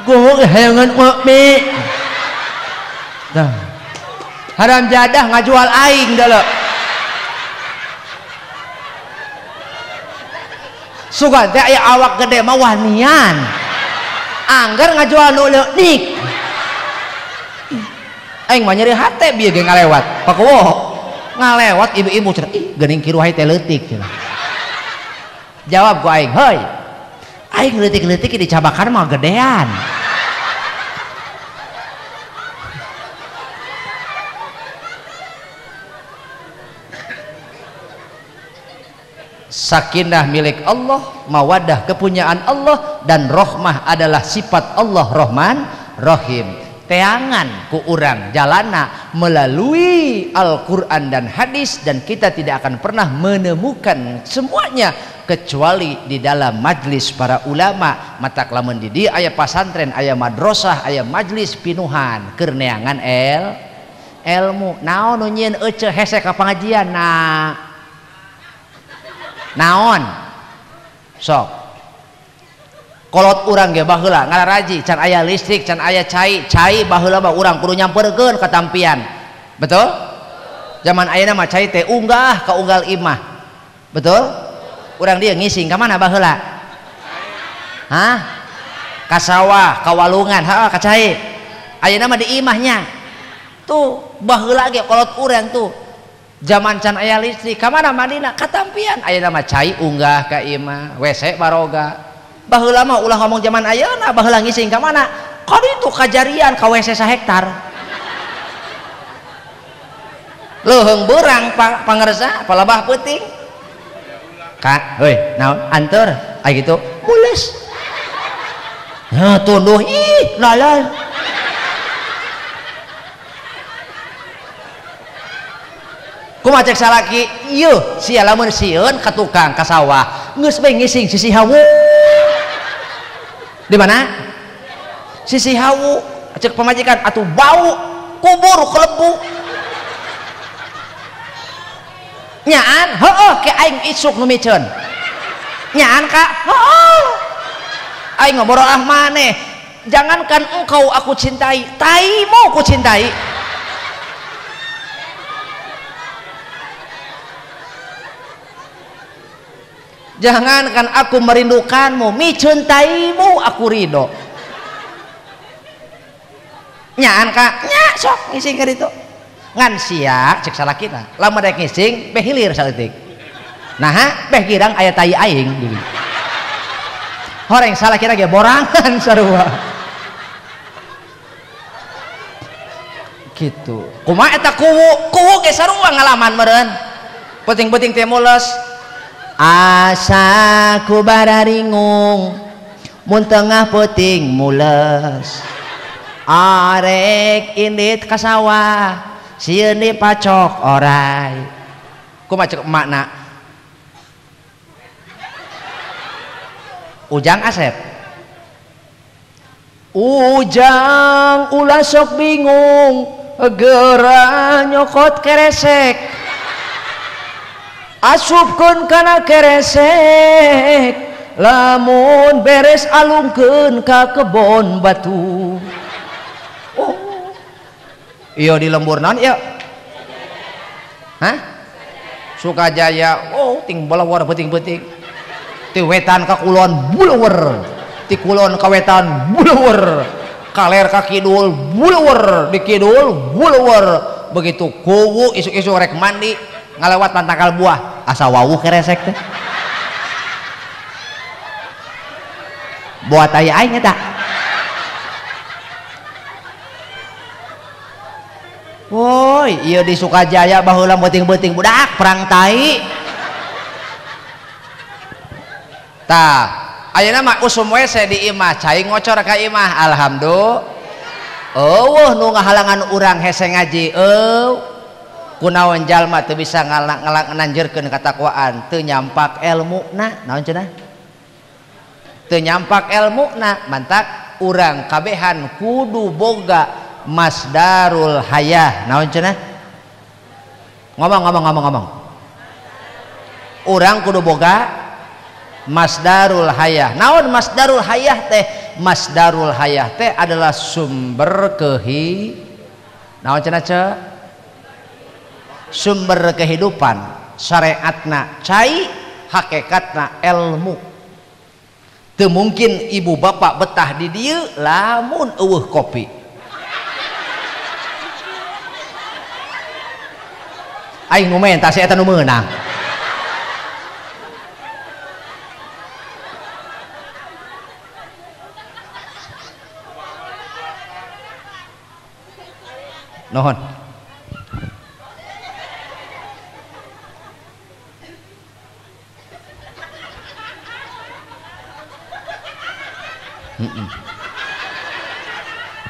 Gua hayangan ngopi. Dah. Haram jadah ngajual aing dulu. Sugan teh aya awak gede mah wanian. Angger ngajual nu leutik. Aing mah nyeri hate bieu ge ngalewat. Pak Kuwo ngalewat ibu-ibu cenah, ih geuning kiruhai teh leutik cenah. Jawab ku aing, "Heuy. Aing leutik-leutik dicabakan mah gedean." Sakinah milik Allah, mawadah kepunyaan Allah, dan rohmah adalah sifat Allah Rohman Rohim. Teangan ku urang jalana melalui Al-Quran dan hadis, dan kita tidak akan pernah menemukan semuanya kecuali di dalam majlis para ulama. Matak lamun di dieu aya pasantren, aya madrasah, aya majlis pinuhan keur neangan ilmu. Naon nu nyieun eceu hese ka pangajian na? Naon sok kolot urang ge baheula ngararaji can aya listrik, can aya cai, cai baheula mah urang kudu nyamperkeun ka tampian. Betul? Zaman ayeuna mah cai teh unggah ka unggal imah. Betul? Urang dieu ngising ka mana baheula? Hah? Ka sawah, ka walungan, heeh ka cai. Ayeuna mah di imahnya. Tuh baheula ge kolot urang tuh zaman can aya listrik ka mana mandina ka tampian. Ayeuna mah cai unggah ka imah, WC baroga. Baheula mah ulah ngomong zaman ayeuna, baheula ngising ka mana? Ka ditu kajarian ka WC sahektar. Leuheung beurang pangersa palebah peuting. Ka, heuy, naon anteur aya kitu mules. Heuh tunduh ih lalal. Kumaha cek salaki? Ieu sia lamun sieun ka tukang ka sawah geus bae ngising sisi hawu. Di mana? Sisi hawu. Cek pamajikan atuh bau kubur kelebu. Nyaan heueuh ke aing isuk nu miceun. Nyaan ka heueuh. Aing ngobrol ah maneh. Jangankan engkau aku cintai, taimu ku cintai. Jangankan aku merindukanmu, micintaimu aku ridho. Nyaan ka nya sok ngising ka ditu. Ngan sia cek salah kita. Lamun rek ngising beh hilir saeutik. Naha beh girang aya tai aing. Horeng salah kira ge borangan sarua. Gitu. Kumaha eta kuwu? Kuwu ge sarua ngalaman meureun. Penting-penting teh mules. Asa ku bararingung mun tengah peuting mules. Arek indit ka sawah sieun dipacok orai. Kumaha cek emakna? Ujang Asep. Ujang ulah sok bingung geura nyokot keresek asupkeun kana keresek lamun beres alungkeun ka kebon batu. Oh iya di lembur naon ieu? Hah? Sukajaya. Oh ting balawar peuting-peuting ti wetan ka kulon buleuwer, ti kulon ka wetan buleuwer, kaler ka kidul buleuwer, di kidul buleuwer. Begitu kuwu isuk-isuk rek mandi ngalewat tangkal buah asa wawuh keresek teh buat aya aing eta. Woi ieu di Sukajaya baheula beuting-beuting budak perang tai. Tah ayeuna mah usum WC di imah cai ngocor ka imah alhamdulillah. Eueuh nu ngahalangan urang hese ngaji eueuh kunaon jalma teu bisa nganjurkeun katakwaan teu nyampak elmuna naon cenah teu nyampak elmuna. Mantak urang kabehan kudu boga masdarul hayah naon cenah ngomong urang kudu boga masdarul hayah. Naon masdarul hayah teh? Masdarul hayah teh adalah sumber kehi naon cenah ce? Sumber kehidupan. Syariatna cai, hakikatna ilmu. Teu mungkin ibu bapak betah di dieu lamun eueuh kopi. Aing nu menta si eta nu meunang. Nuhun.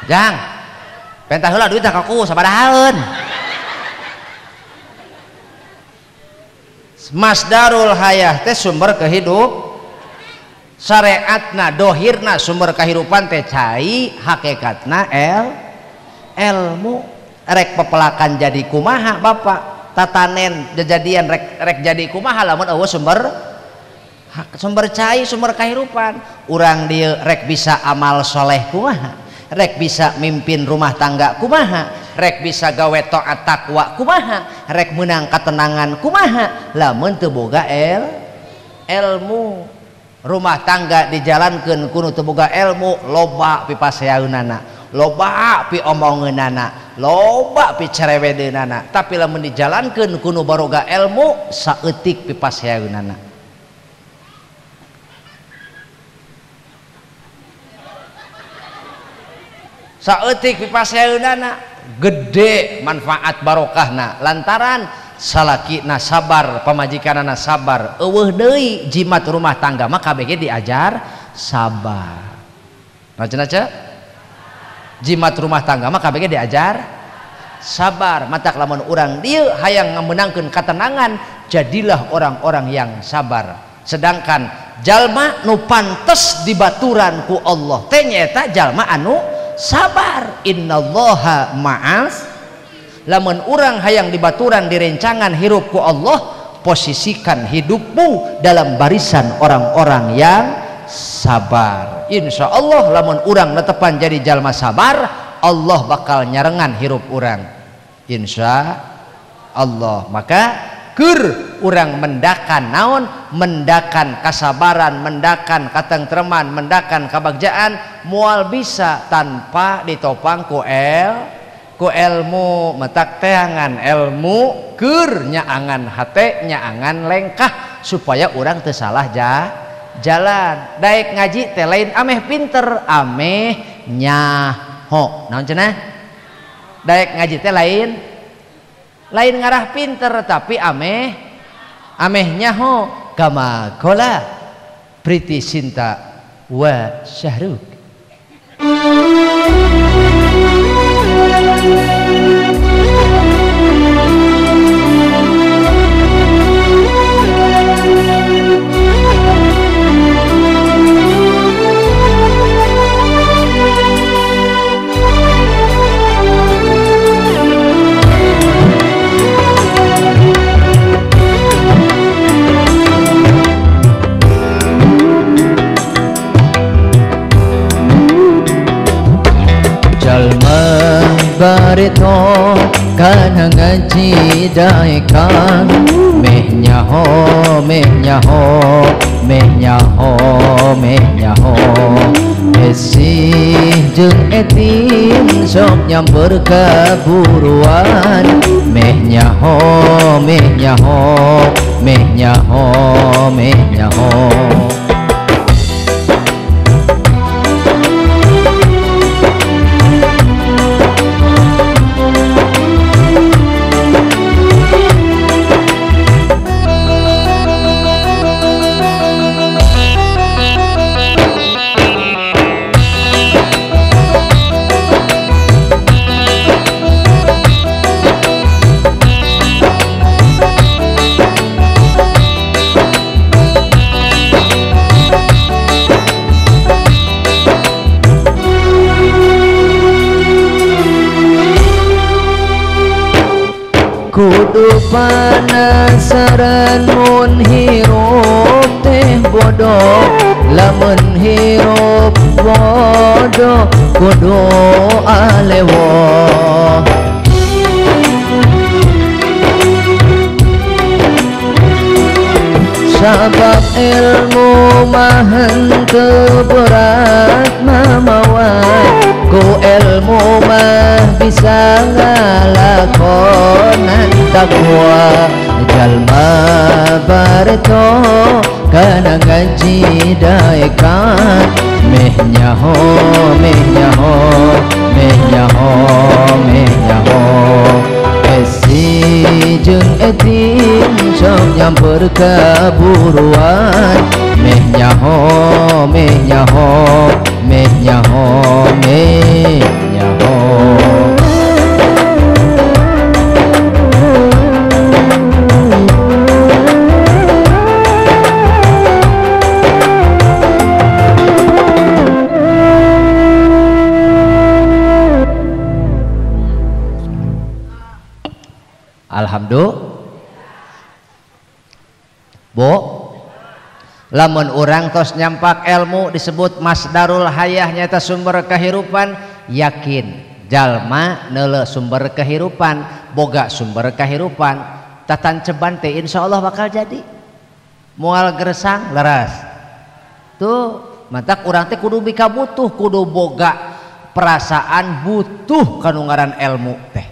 Jang, pentah heula duit ka ku sabarahaeun. Masdarul hayah teh sumber kehidup, syariatna dohirna sumber kehidupan teh cai, hakikatna ilmu. Rek pepelakan jadi kumaha bapak, tatanen jejadian rek jadi kumaha lamun eueuh sumber cai, sumber kehidupan. Urang dieu rek bisa amal soleh kumaha, rek bisa mimpin rumah tangga kumaha, rek bisa gawe taat takwa kumaha, rek menang ketenangan kumaha lamun teu boga ilmu. Rumah tangga dijalankeun kudu teu boga ilmu, loba pipaseaeunana, loba pi omongeunana, loba pi cerewedeunana. Tapi lamun dijalankeun kudu baroga ilmu, saeutik pipaseaeunana. Saeutik pipaseaeunana gede manfaat barokahna, lantaran salakina sabar, pamajikanana sabar, eueuh deui jimat rumah tangga mah kabeh diajar sabar. Nah cenah ce? Jimat rumah tangga mah kabeh diajar sabar. Matak lamun urang dieu hayang ngamenangkeun katenangan, jadilah orang-orang yang sabar. Sedangkan jalma nu pantes dibaturan ku Allah teh nyaeta jalma anu sabar. Innallaha ma'as. Lamun urang hayang dibaturan direncangan hirup ku Allah, posisikan hidupmu dalam barisan orang-orang yang sabar. Insya Allah lamun urang netepan jadi jalma sabar, Allah bakal nyarengan hirup urang, insya Allah. Maka keur urang mendakan naon, mendakan kasabaran, mendakan katengtreman, mendakan kabagjaan, moal bisa tanpa ditopang ku ilmu. Metak teangan ilmu keur nyaangan hate, nyaangan lengkah supaya urang teu salah jalan. Daek ngaji teh lain ameh pinter, ameh nyaho. Naon cenah? Daek ngaji teh lain ngarah pinter, tapi ameh nyaho. Kama qala Priti Sinta wa Syahrukh. bareto kana ngaji daekan meh nyaho meh nyaho meh nyaho meh nyaho esih jeung etin sok nyamper kaburuan meh nyaho meh nyaho meh nyaho meh nyaho. Kudu panasaran mun hirup teh bodoh lamun hirup bodoh kudu alewoh. Sabab ilmu mah henteu berat mamawa ku ilmu mah bisa ngalakonan takwa jalma bareto kana ngaji daekan meh nyaho meh nyaho meh nyaho meh nyaho esi jeung etin sok nyamper kaburuan meh nyaho meh nyaho meh nyaho meh nyaho. Alhamdulillah. Bu, lamun urang tos nyampak ilmu disebut masdarul hayah nyata sumber kehirupan, yakin jalma neule sumber kehirupan, boga sumber kehirupan, tatanceban teh insyaallah bakal jadi. Moal gersang leres. Tuh, mantak urang teh kudu bika butuh, kudu boga perasaan butuh kanu ngaran ilmu teh.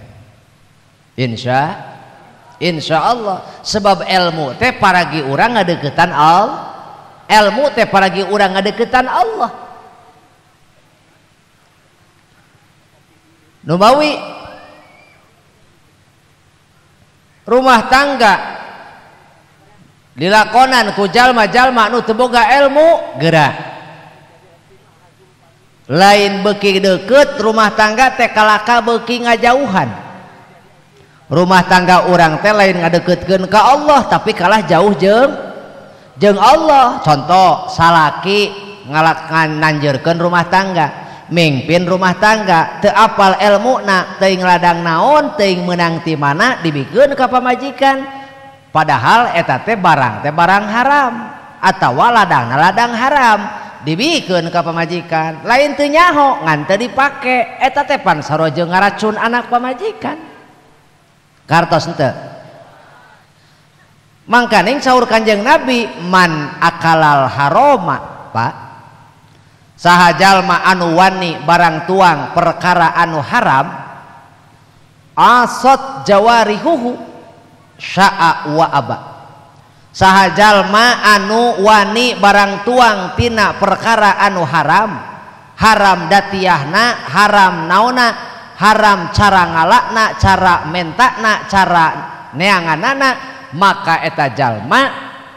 Insya Allah sebab ilmu teh paragi urang ngadeukeutan Allah, ilmu teh paragi urang ngadeukeutan Allah. Numawi rumah tangga dilakonan ku jalma-jalma nu teu boga ilmu geura lain beuki deukeut rumah tangga teh kalaka beuki ngajauhan. Rumah tangga urang teh lain ngadeukeutkeun ka Allah tapi kalah jauh jeung Allah. Contoh salaki ngalakan nanjeurkeun rumah tangga, mimpin rumah tangga, teu apal elmuna, teuing ladang naon, teuing meunang ti mana dibikeun ka pamajikan. Padahal eta teh barang haram atawa ladangna ladang haram dibikeun ka pamajikan. Lain teu nyaho ngan teu dipake, eta teh pan sarua jeung ngaracun anak pamajikan. Kartos henteu. Mangkaning saur Kanjeng Nabi man akalal haroma, Pak. Saha jalma anu wani barang tuang perkara anu haram, asot jawarihuhu sya'a wa aba. Saha jalma anu wani barang tuang tina perkara anu haram, haram datiahna, haram naona, haram cara ngalakna, cara mentakna, cara neanganana, maka eta jalma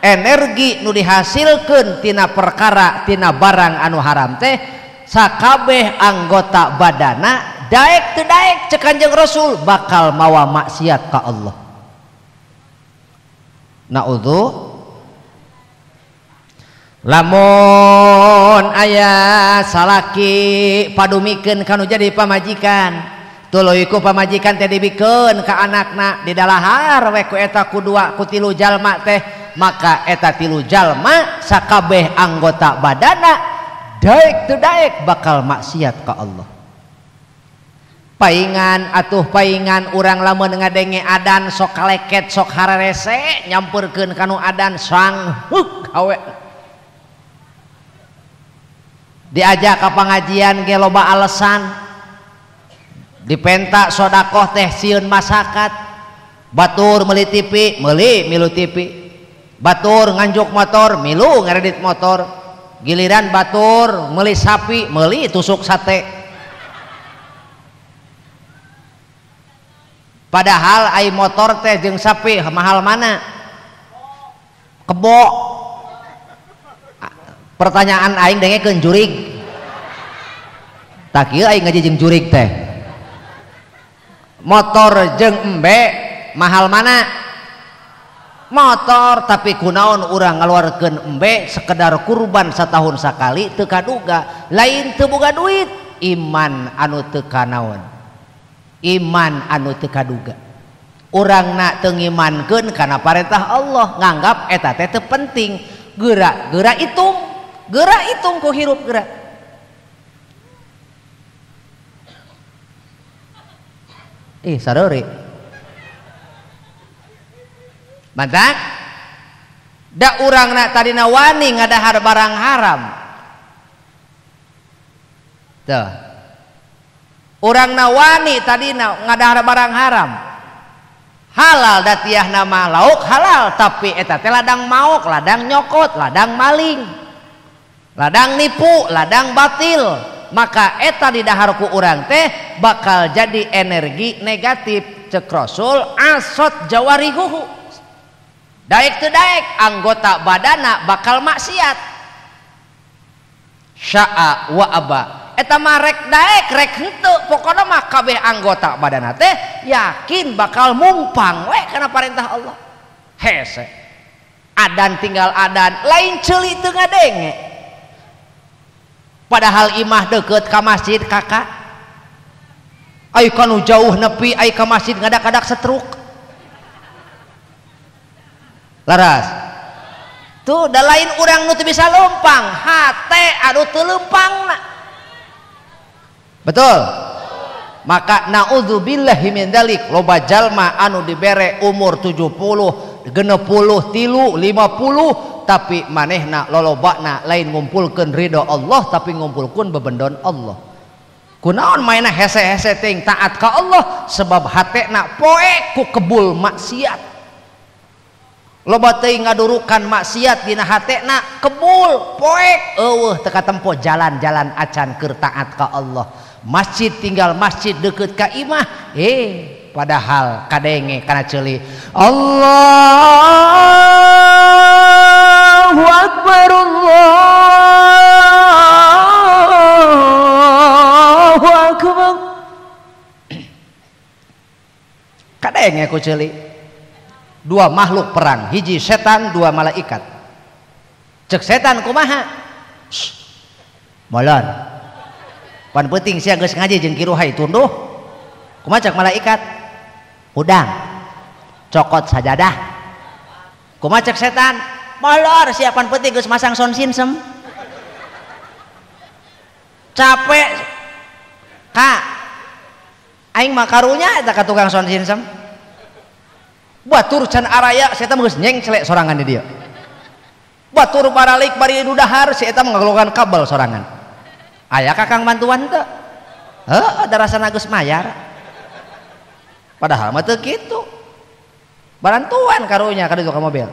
energi nu dihasilkeun tina perkara tina barang anu haram teh sakabeh anggota badana daek teu daek cek Kanjeng Rasul bakal mawa maksiat ka Allah. Naudzu. Lamun aya salaki padumikeun kanu jadi pamajikan, tuluy ku pamajikan teh dibikeun ka anakna didalahar we ku eta ku dua ku tilu jalma teh, maka eta tilu jalma sakabeh anggota badana daek teu daek bakal maksiat ka Allah. Paingan atuh paingan urang lamun ngadenge adan sok kaleket sok hararese nyamperkeun kanu adan sangheuk awe. Diajak ka pangajian ge loba alasan. Dipenta sodakoh teh sieun masakat. Batur meuli TV, meuli milu TV. Batur nganjuk motor, milu ngaredit motor. Giliran batur meuli sapi, meuli tusuk sate. Padahal ai motor teh jeung sapi mahal mana? Kebo. Pertanyaan aing dengekeun jurig. Tak kieu aing ngaji jeung jurig teh. Motor jeung embe mahal mana? Motor, tapi kunaon urang ngaluarkeun embe sekedar kurban setahun sakali teu kaduga, lain teu boga duit, iman anu teu kanaon. Iman anu teu kaduga. Urangna teu ngimankeun kana parentah Allah, nganggap eta teh teu penting. Geura geura hitung, geura hitung ku hirup geura. Ih sareuri. Mantak? Da urangna tadina wani ngadahar barang haram. Tuh. Urang nawani tadina ngadahar barang haram. Halal datiah nama lauk halal, tapi eta teh ladang maok, ladang nyokot, ladang maling, ladang nipu, ladang batil. Maka eta didahar ku urang teh bakal jadi energi negatif. Cek Rasul asot jawarihuhu. Daek teu daek anggota badana bakal maksiat. Sya'a wa aba. Eta mah rek daek rek henteu, pokona mah kabeh anggota badana teh yakin bakal mumpang we kana parentah Allah. Hese. Adan tinggal adan, lain ceuli teu ngadenge. Padahal imah deukeut ka masjid kakak. Ai kanu jauh nepi ai ka masjid ngadak-ngadak setruk. Laras. Tuh da lain urang nu teu bisa leumpang, hate anu teu leumpangna. Betul. Maka naudzubillahi min dzalik, loba jalma anu dibere umur 70, 63, 50 tapi manehna lolobana lain ngumpulkeun ridho Allah tapi ngumpulkeun bebendon Allah. Kunaon mainna hese-hese teuing taat ka Allah sebab hatena poek ku kebul maksiat. Loba teuing ngadurukan maksiat dina hatena kebul poek eueuh teu katempo jalan-jalan acan keur taat ka Allah. Masjid tinggal masjid deket ka imah, padahal kadenge kana ceuli Allahu Akbar, Allahu Akbar. Kadenge ku ceuli. Dua makhluk perang, hiji setan, dua malaikat. Cek setan kumaha? Molor. Pan penting sia geus ngaji jeung kiruhai tunduh. Kumaha cek malaikat? Hudang. Cokot sajadah. Kumaha cek setan? Molor sia pan penting geus masang sound system. Capek. Kak. Aing mah karunya eta ka tukang sound system. Batur can araya si eta mah geus nyengcelek sorangan di dieu. Batur baralik bari dudahar si eta mah ngagelogan kabel sorangan. Aya kakang bantuan teu? Heuh, da rasana geus mayar. Padahal mah teu kitu. Bantuan karunya ka ditu ka mobil.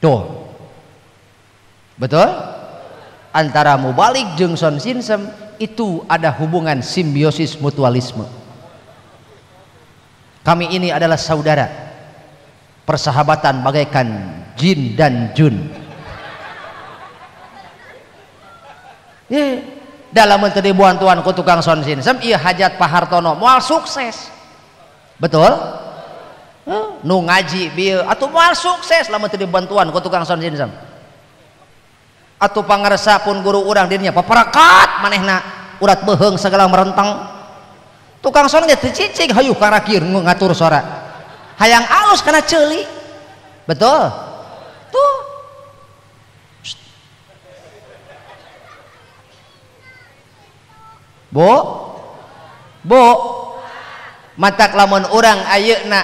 Tuh. Betul? Antara mubalik jeung sound system itu ada hubungan simbiosis mutualisme. Kami ini adalah saudara. Persahabatan bagaikan jin dan jun. Dalam menteri bantuan ku tukang sound system, iya hajat Pak Hartono moal sukses. Betul? Nu ngaji bieu atuh moal sukses lamun teu dibantuan ku tukang sound system. Atuh pangarsa pun guru urang dirinya paparakat manehna urat beuheung segala merentang. Tukang sound ge teu cicing hayu karakir ngatur sora. Hayang alus kana ceuli. Betul? Tuh. Bu, Bu, matak lamun urang ayeuna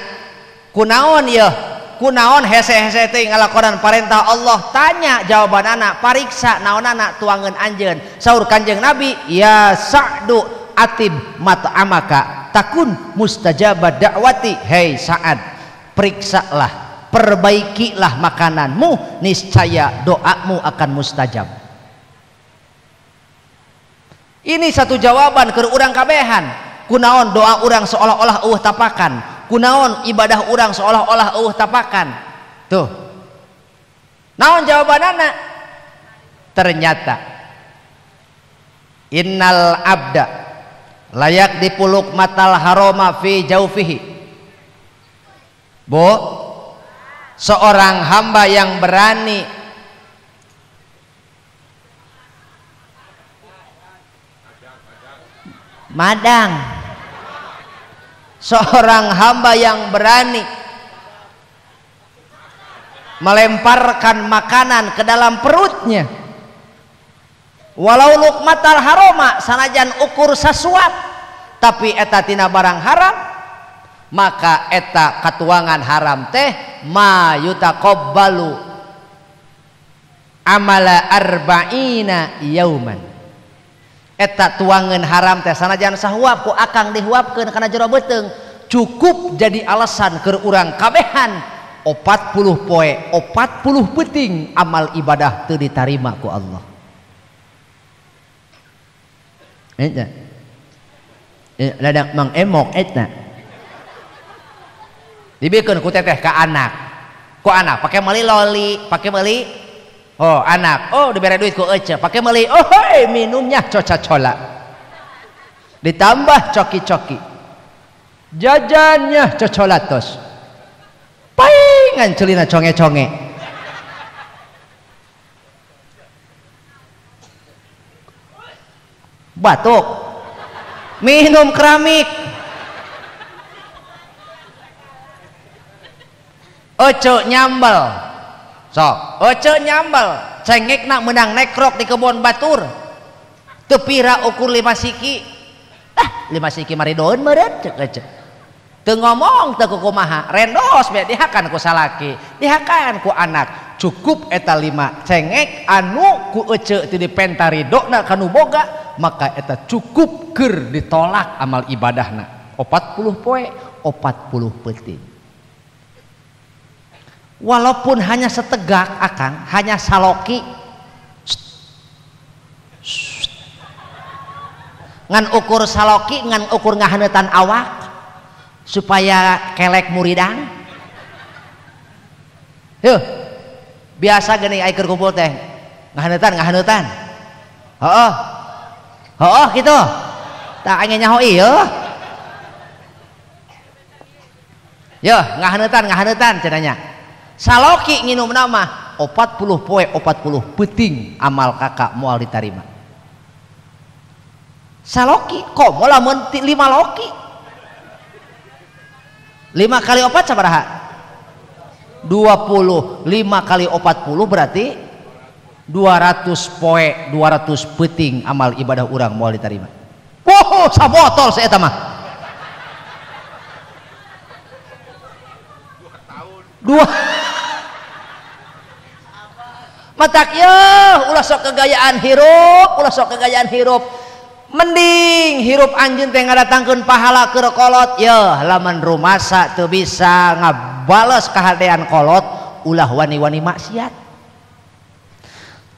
kunaon yeuh, kunaon hese-hese teh ngalakonan parentah Allah, tanya jawabanana, pariksa naonana tuangeun anjeun. Saur Kanjeng Nabi, ya Sa'du atib mat'amaka takun mustajabad da'wati. Hei Sa'ad, periksalah, perbaikilah makananmu, niscaya doamu akan mustajab. Ini satu jawaban keur urang kabehan. Kunaon doa urang seolah-olah eueuh tapakan, kunaon ibadah urang seolah-olah eueuh tapakan. Tuh, naon jawabanana? Ternyata innal abda layak dipuluk matal haroma fi jaufihi. Bu, seorang hamba yang berani madang, seorang hamba yang berani melemparkan makanan ke dalam perutnya, walau lukmatal haroma, sanajan ukur sasuap, tapi eta tina barang haram, maka eta katuangan haram teh ma yutaqabbalu amala arba'ina yauman. Eta tuangan haram teh sanajan sahuap ku akang dihuapkeun kana jero beuteung, cukup jadi alasan keur urang kabehan 40 poe 40 peuting amal ibadah teu ditarima ku Allah. Eta ladang mang emok eta dibikeun ku teteh ka anak, ku anak pake meuli loli, pake meuli oh anak, oh diberi duit ku ece, pakai meuli, oh hei, minumnya coca-cola, ditambah coki-coki, jajannya cocolatos, paingan celina conge-conge. Batuk, minum keramik, ece nyambel. Sok, ece nyambel, cengek nak menang nekrok di kebon batur. Teu pira ukur 5 siki. Ah, 5 siki maridoeun meureun cek ece. Teu ngomong teu kumaha, rendos be dihakan ku salaki, dihakan ku anak. Cukup eta 5 cengek anu ku ece teu dipenta ridona kanu boga, maka eta cukup keur ditolak amal ibadahna. 40 poe, 40 peuting. Walaupun hanya setegak akang, hanya saloki, ngan ukur saloki, ngan ukur ngahaneutan awak supaya kelek muridang. Yuh, biasa gini ai keur kumpul teh ngahaneutan, ngahaneutan. Heuh. Heuh kitu. Tah aing nyaho ieu. Yuh, ngahaneutan, ngahaneutan cenah. Saloki nginum nama 40 poe 40 peuting amal kakak moal ditarima. Saloki komo lamun 5 loki, 5 kali 4 sabaraha? 20. 5 kali 40 berarti 200 poe 200 peuting amal ibadah urang moal ditarima. Wow, sabotol saya eta mah. 2 tahun. Matak yeuh, ulah sok kegayaan hirup, ulah sok kegayaan hirup. Mending hirup anjeun teh ngadatangkeun pahala keur kolot. Yeuh, lamun rumasa teu bisa ngabales kahadean kolot, ulah wani-wani maksiat.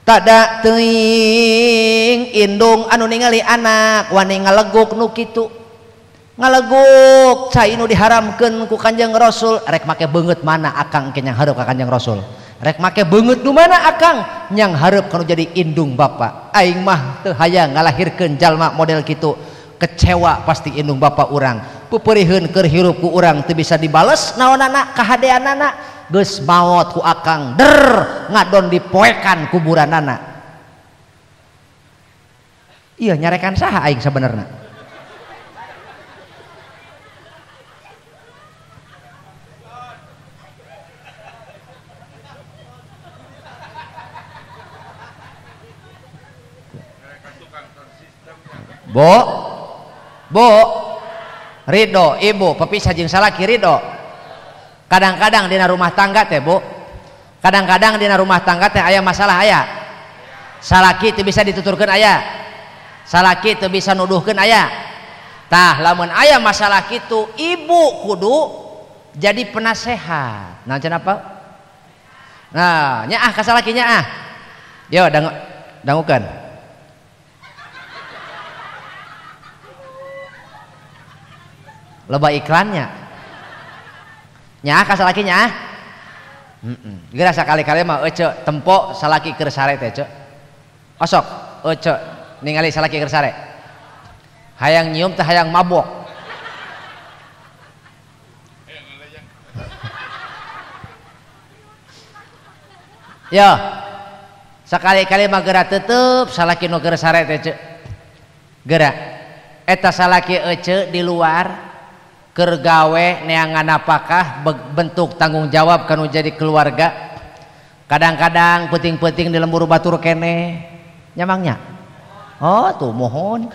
Tada teuing indung anu ningali anak wani ngaleguk nu kitu. Ngaleguk cai nu diharamkeun ku Kanjeng Rasul, rek make beungeut mana akang ke nyang hareup ka Kanjeng Rasul. Rek make beungeut nu mana akang nyang hareup kanu jadi indung bapa. Aing mah teu hayang ngalahirkeun jalma model kitu. Kecewa pasti indung bapa urang. Peupeuriheun keur hirup ku urang teu bisa dibales naonana kahadeanana. Geus maot ku akang der ngadon dipoekan kuburanana. Ieu nyarekan saha aing sabenerna? Bo, bo, Ridho ibu pepisah jeung salaki ridho. Kadang-kadang dina rumah tangga teh bu, kadang-kadang dina rumah tangga teh aya masalah aya. Salaki teu bisa dituturkeun aya, salaki teu bisa nuduhkeun aya. Tah lamun aya masalah kitu ibu kudu jadi penasehat. Nah cenah apa? Nah nyaah ka salaki nyaah. Yo dangukeun. Loba iklannya. Nyaah ka salaki nyaah. Geura sakali-kali mah ece tempo salaki keur sare teh ce. Osok ece ningali salaki keur sare. Hayang nyium teh hayang mabok. Yo. Sakali-kali mah geura tetep salaki nu keur sare teh ce. Geura. Eta salaki ece di luar keur gawe neangan apakah bentuk tanggung jawab kanu jadi keluarga. Kadang-kadang peuting-peuting di lembur batur keneh nyamangnya. Oh tuh mohon.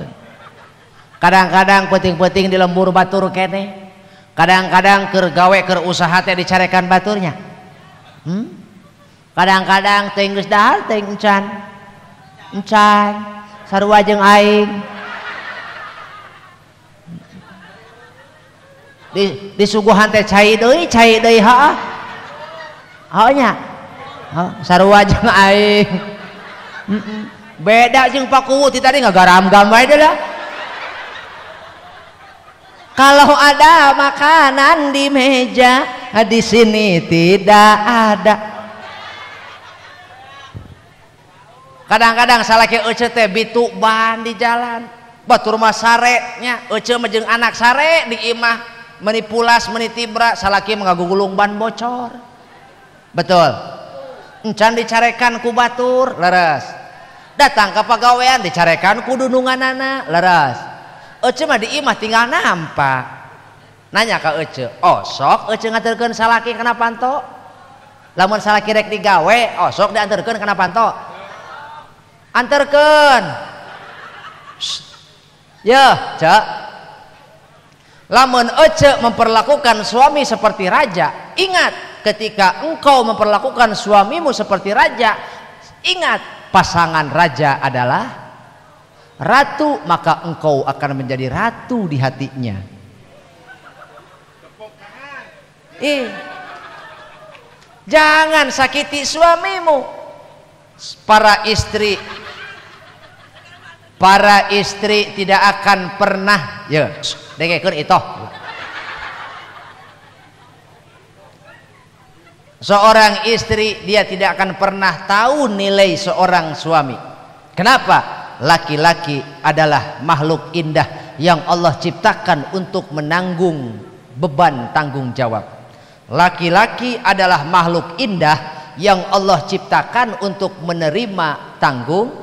Kadang-kadang peuting-peuting di lembur batur keneh. Kadang-kadang keur gawe keur usaha teh dicarekan baturnya. Kadang-kadang teh geus dahar teh encan. Encan sarua jeung aing. Disuguhan teh cai deui heuh. Heuh nya. Sarua jeung aing. Beda jeung Pak Kuwu ti tadi ngagaram-gam wae deui lah. Kalau ada makanan di meja, di sini tidak ada. Kadang-kadang salaki ece teh bitu ban di jalan. Batur mah sare nya, ece mah jeung anak sare di imah. Meni pulas, meni tibra, salaki mengagugulung ban bocor. Betul. Encan dicarekan ku batur, leres. Datang ke pagawean dicarekan ku dununganana, leres. Ece mah di imah tinggal nampak. Nanya ka ece, osok ece nganterkeun salaki kana panto? Lamun salaki rek digawe, osok dianterkeun kana panto? Anterkeun. Yeuh, cek. Lamun ece memperlakukan suami seperti raja, ingat ketika engkau memperlakukan suamimu seperti raja, ingat pasangan raja adalah ratu, maka engkau akan menjadi ratu di hatinya. Jangan sakiti suamimu. Para istri tidak akan pernah ya dengekeun itu. Seorang istri dia tidak akan pernah tahu nilai seorang suami. Kenapa? Laki-laki adalah makhluk indah yang Allah ciptakan untuk menanggung beban tanggung jawab. Laki-laki adalah makhluk indah yang Allah ciptakan untuk menerima tanggung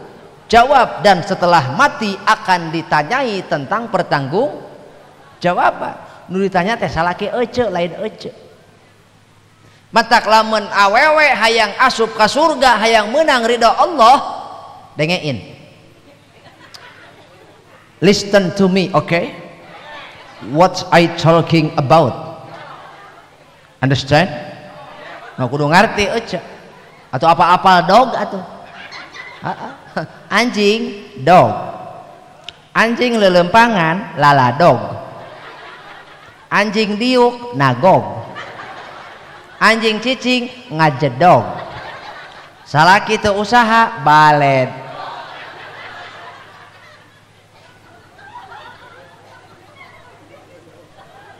jawab, dan setelah mati akan ditanyai tentang pertanggung jawaban. Nu ditanya teh salaki ece lain ece. Matak lamun awewe hayang asup ka surga, hayang menang ridho Allah, dengein. Listen to me, okay? What I talking about? Understand? Nah, kudu ngarti ece. Atau apa-apa dog atuh. Anjing dog, anjing lelempangan laladog, anjing diuk nagog, anjing cicing ngajedog, salaki teu usaha baled.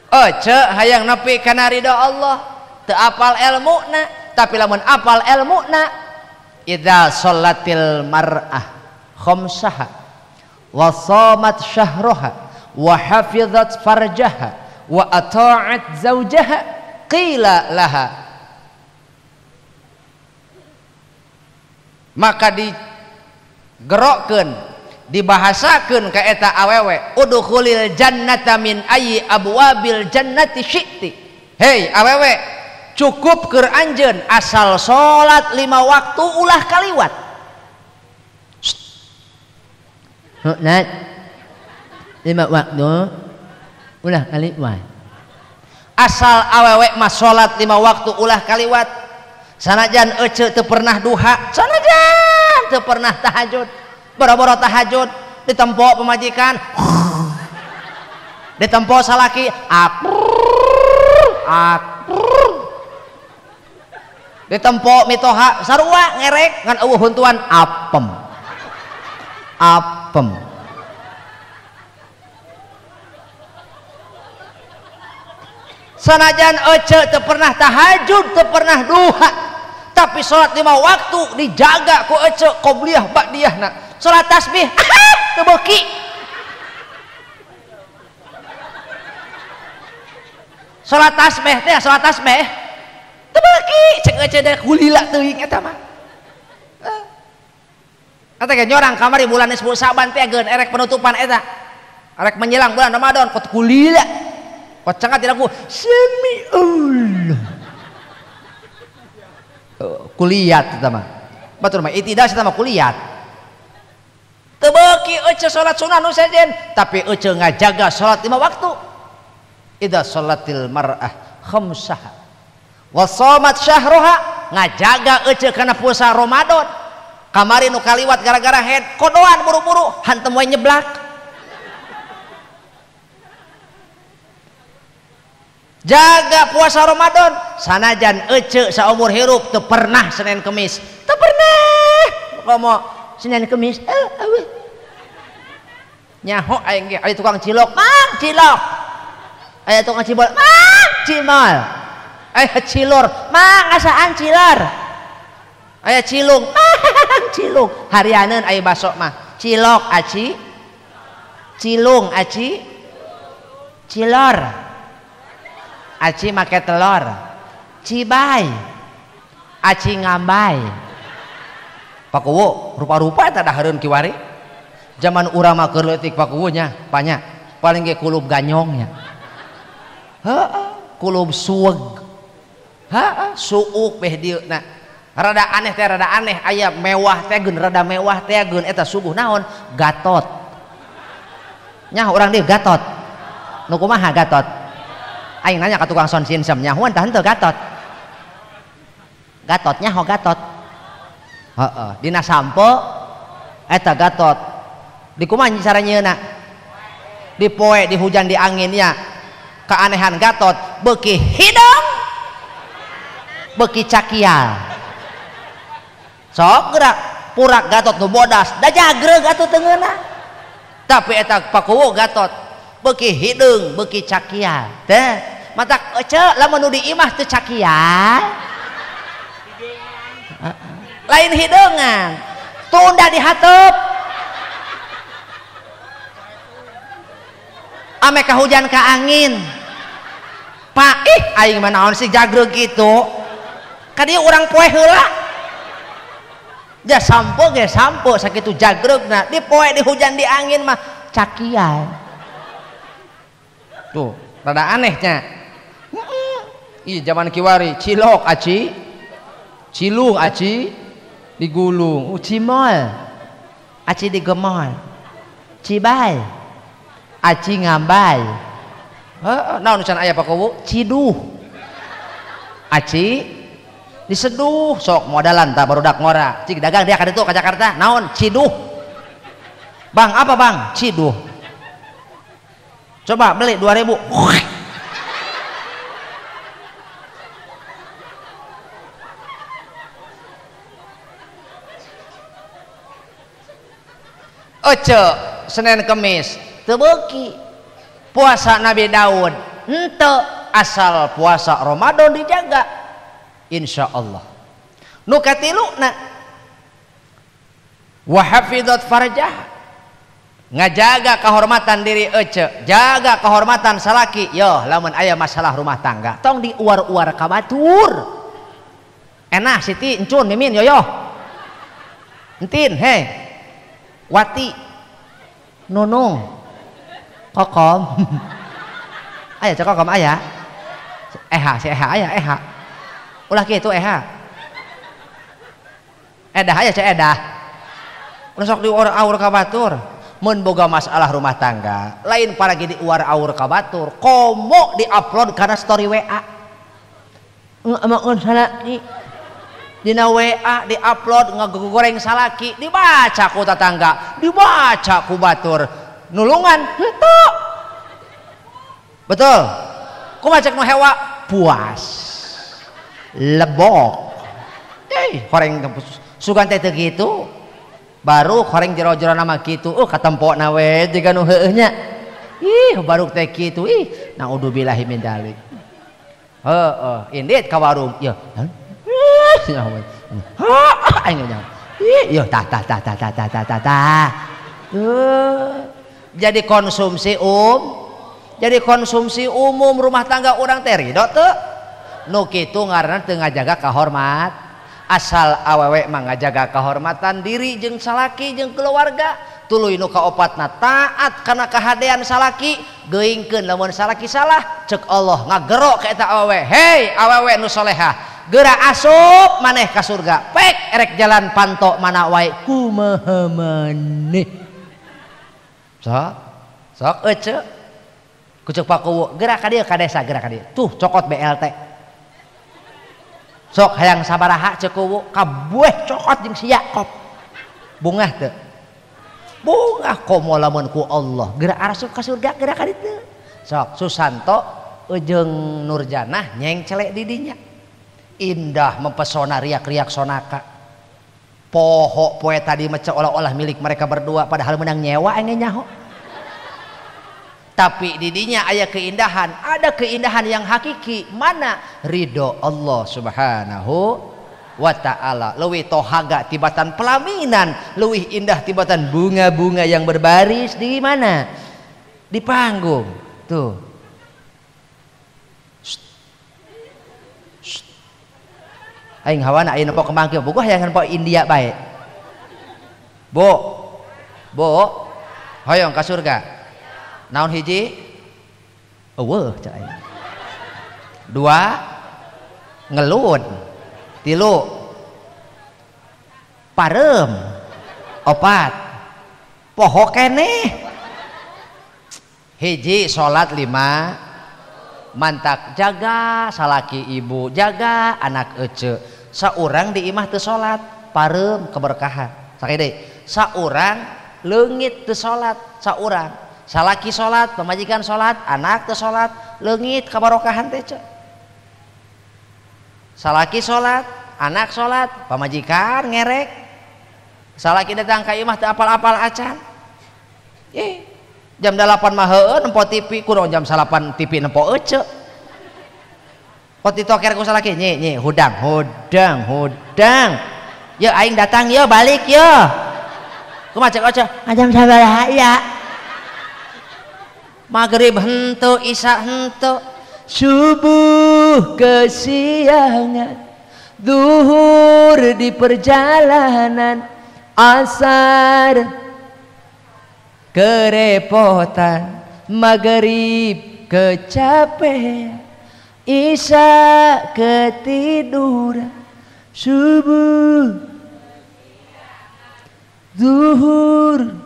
Ece hayang nepi kana ridho Allah, teu apal elmuna, tapi lamun apal elmuna, idza sholatil mar'ah khamsaha wa shamat syahraha wa hafizat farjaha wa ata'at zawjaha qila laha, maka digerokkeun dibahasakeun ka eta awewe, udkhulil jannata min ayyi abwabil jannati syi'ti. Hei awewe, cukup keur anjeun asal salat 5 waktu ulah kaliwat. Salat 5 waktu Ulah kaliwat. Asal awewe mah salat 5 waktu ulah kaliwat. Sanajan ece teu pernah duha, sanajan teu pernah tahajud. Boro-boro tahajud ditempo pemajikan. Ditempo salaki, ditempo mitoha sarua ngerek ngan eueuh huntuan apem. Apem. Sanajan ece teu pernah tahajud, teu pernah duha, tapi salat 5 waktu dijaga ku ece qobliyah ba'diyahna. Salat tasbih teu beuki. Salat tasbih teh, salat tasbih teu beuki, cek ece teh kulila teuing eta mah. Kata ge nyorang kamari bulan 10 Saban teh geun erek penutupan eta. Erek menjelang bulan Ramadan kot kulila. Kocengat tidak ku semi Allah. Kuliat eta mah. Batur mah itidah eta mah kuliat. Teu beuki ece salat sunah nu sejen, tapi ece ngajaga salat 5 waktu. Idza salatil mar'ah khamsaha wa shamat syahroha, ngajaga ece kana puasa Ramadan. Kamari nu kaliwat gara-gara head kodoan buru-buru hantem we nyeblak. Jaga puasa Ramadan sanajan ece saumur hirup teu pernah Senin Kemis, teu pernah komo Senin Kemis eueuh nyaho aing ge aya tukang cilok mang cilok, aya tukang cimol mang cimol, aya cilor mang asaan cilor, aya cilung mang cilung, harianeun aya baso mah cilok aci cilung aci cilor aci make telur, cibai, aci ngambai. Pak Kuwu rupa-rupa eta dahareun kiwari. Zaman urang mah keur leutik Pak Kuwu nya, banyak paling ge kulub ganyongnya. Heeh, kulub suweg. Heeh, suuk beh dieu na. Rada aneh teh, rada aneh aya mewah teh geun, rada mewah teh geun eta suguh naon? Gatot. Nya urang dieu gatot. Nu kumaha gatot? Aing nanya ka tukang sound system nyahoan tah henteu gatot. Gatot nyaho gatot. Heeh, dina sampo eta gatot. Di kumaha cara nyieunna? Di poe, di hujan, di angin nya. Keanehan gatot beuki hideung beuki cakial. Sok gerak purak gatot nu bodas, da jagreg atuh teu ngeunah. Tapi eta pakuwu gatot beuki hideung beuki cakial teh matak ece lamun nu di imah teu cakial lain hideungan tunda di hateup ame ka hujan ka angin pak ih aing mah naon sih jagreg kitu ka dieu urang poe heula ja sampo ge sampo sakitu jagregna di poe di hujan di angin mah cakial. Tuh, rada anehnya. Ih, zaman kiwari, cilok aci, cilung aci, digulung, cimol, aci digemol, cibai, aci ngambai. Heeh, naon can aya Pak Kuwu? Ciduh. Aci diseduh, sok modalan tah barudak ngora. Cik dagang dia ka ditu ka Jakarta, naon? Ciduh. Bang, apa bang? Ciduh. Coba beli 2000. Ece Senin Kemis teu beuki. Puasa Nabi Daud henteu, asal puasa Ramadan dijaga insyaallah. Nu katiluna wa hafizat farjah, ngajaga kehormatan diri ece, jaga kehormatan salaki. Yo lamun aya masalah rumah tangga tong diuar-uar ka batur. Enah Siti, Encun, Mimin, Yoyo, Entin, hei, Wati, Nunung, Kokom. Aya cek Kokom aya. Eha, si Eha aya Eha. Ulah kitu Eha. Edah aya cek Edah. Ulah sok diuar-aur ka batur. Mun boga masalah rumah tangga lain paragi diuar-aur ka batur komo diupload karena story WA salaki dina WA diupload ngagoreng salaki dibaca ku tetangga dibaca ku batur nulungan henteu betul kumaha cek nu hewa puas lebok horeng sugan teh teu kitu baru horeng jero-jero nama kitu katempok na we jiga nu heueuh nya ih baru teh kitu ih naudzubillahi min dzalik heueuh indit ka warung yeuh aing nya ih yeuh tah tah tah tah tah tah tah tah jadi konsumsi jadi konsumsi umum rumah tangga urang teh ridho teu nu kitu ngaranna teu ngajaga kahormat asal awewe mah ngajaga kehormatan diri jeung salaki jeung keluarga tuluy nu kaopatna taat kana kahadean salaki geuingkeun lamun salaki salah cek Allah ngagero ka eta awewe hei awewe nu solehah geura asup maneh ka surga pek erek jalan panto mana wae kumaha maneh sok sok ece kucek pakuwu geura ka dieu ka desa geura ka dieu tuh cokot BLT sok hayang sabaraha cek kuwu kabueh cokot jeung si Yakob bungah teu bungah komo lamun ku Allah geura asup ka surga geura ka ditu sok Susanto jeung Nurjanah nyengcelek di dinya indah mempesona riak-riak sonaka poho poe tadi mece olah-olah milik mereka berdua padahal menang nyewa engge nyaho tapi didinya aya keindahan ada keindahan yang hakiki mana ridho Allah Subhanahu wa ta'ala leuwih tohaga tibatan pelaminan leuwih indah tibatan bunga-bunga yang berbaris di mana di panggung tuh. Shh. Aing hawana ayeuna nempo kembang kieu bogoh hayang nempo India bae Bu Bu hoyong ka surga naon hiji eueuh cak aing dua ngelun tilu pareum opat poho keneh hiji salat lima mantak jaga salaki ibu jaga anak ece saurang di imah teu salat pareum keberkahan sakede saurang leungit teu salat saurang salaki salat pamajikan salat anak teu salat leungit kabarokahan teh cek salaki salat anak salat pamajikan ngerek salaki datang ka imah teu apal-apal acan jam 8 mah heueuh nempo TV kurang jam 8 TV nempo ece pot ditoker ku salaki nyi nyi hudang hudang hudang ye aing datang ye balik ye kumaha cek ece jam sabaraha ya maghrib henteu isya henteu subuh kesiangan zuhur di perjalanan asar kerepotan maghrib kecapean isya ketiduran subuh zuhur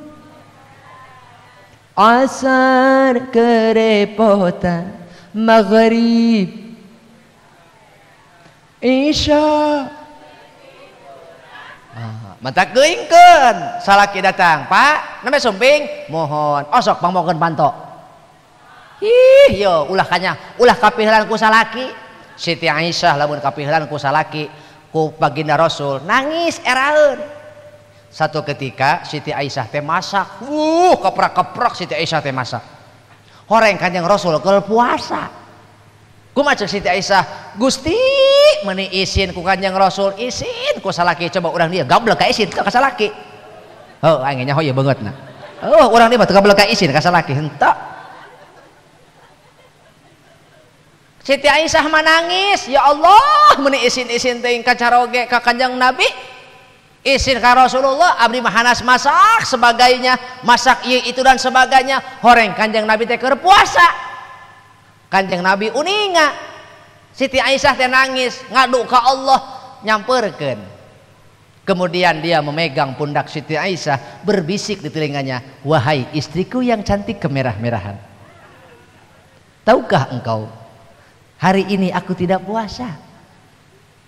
asar kerepotan maghrib isya mantak geuingkeun salaki datang Pak namanya sumping mohon osok pangmokeun panto ih yo ulah kanya ulah kapihelan ku salaki Siti Aisyah lamun kapihelan ku salaki ku baginda Rasul nangis eraeun. Satu ketika Siti Aisyah teh masak keprak-keprak Siti Aisyah teh masak horeng Kanjeng Rasul keur puasa kumaha cek Siti Aisyah Gusti meuni isin ku Kanjeng Rasul isin ku salaki coba urang dia gablek ka isin ka salaki heuh aing nyaho ieu beungeutna heuh urang dia mah teu gablek ka isin ka salaki henteu Siti Aisyah manangis ya Allah meuni isin-isin teuing ka caroge ka Kanjeng Nabi isin ka Rasulullah abdi mah hanas masak sebagainya masak ieu itu dan sebagainya horeng Kanjeng Nabi teh keur puasa Kanjeng Nabi uninga Siti Aisyah teh nangis ngadu ka Allah nyamperkeun Kemudian dia memegang pundak Siti Aisyah, berbisik di telinganya, wahai istriku yang cantik kemerah-merahan, tahukah engkau hari ini aku tidak puasa.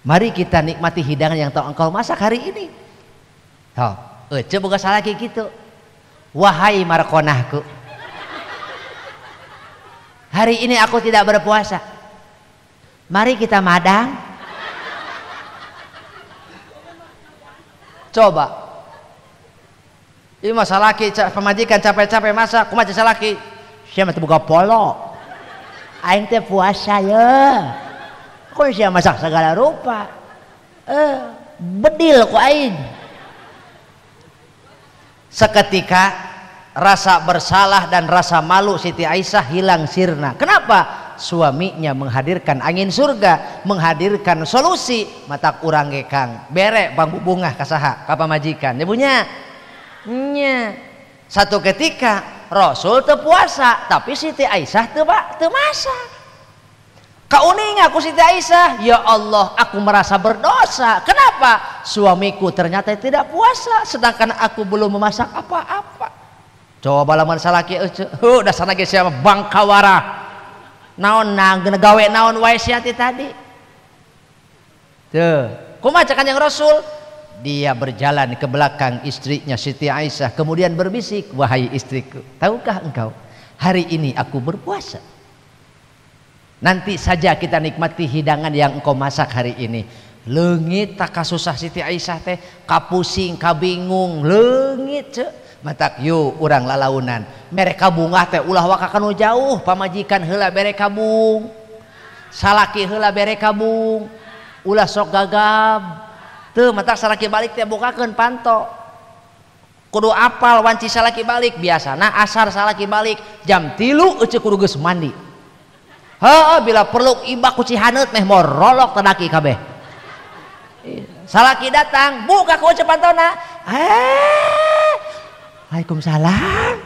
Mari kita nikmati hidangan yang tahu engkau masak hari ini. Tuh, ece boga salaki gitu. Wahai markonahku, hari ini aku tidak berpuasa. Mari kita madang. Coba. Ini mah salaki pamajikan capek-capek masak, kumaha salaki? Sia mah teu boga polo. Aing teh puasa ya. Kok sia masak segala rupa. Bedil ku aing. Seketika rasa bersalah dan rasa malu Siti Aisyah hilang sirna. Kenapa? Suaminya menghadirkan angin surga, menghadirkan solusi. Matak urang ge Kang, bere bambu bungah kasaha ka pamajikan. Ibunya. Nya. Satu ketika Rasul teu puasa, tapi Siti Aisyah teu masak. Kauning aku Siti Aisyah, ya Allah, aku merasa berdosa. Kenapa? Suamiku ternyata tidak puasa, sedangkan aku belum memasak apa-apa. Coba lamun salaki euceu, heuh dasarna ge sia bangkawara. Naon nang gawe naon wae sia ti tadi. Tuh, kumaha cek Kanjeng Rasul? Dia berjalan ke belakang istrinya Siti Aisyah, kemudian berbisik, wahai istriku, tahukah engkau hari ini aku berpuasa. Nanti saja kita nikmati hidangan yang engkau masak hari ini. Leungit tak kasusah Siti Aisyah teh, kapusing, kabingung, leungit cek. Matak yu urang lalaunan. Mereka bungah teh ulah waka kanu jauh, pamajikan heula bere kabung. Salaki heula bere kabung. Ulah sok gagap. Teu matak salaki balik teh bukakeun panto. Kudu apal wanci salaki balik, biasana asar salaki balik jam 3 euceu kudu geus mandi. Heeh, bila perlu ibak ku cihaneut meh morolok tadaki kabeh. Salaki datang, buka ku euceu pantona. Waalaikumsalam.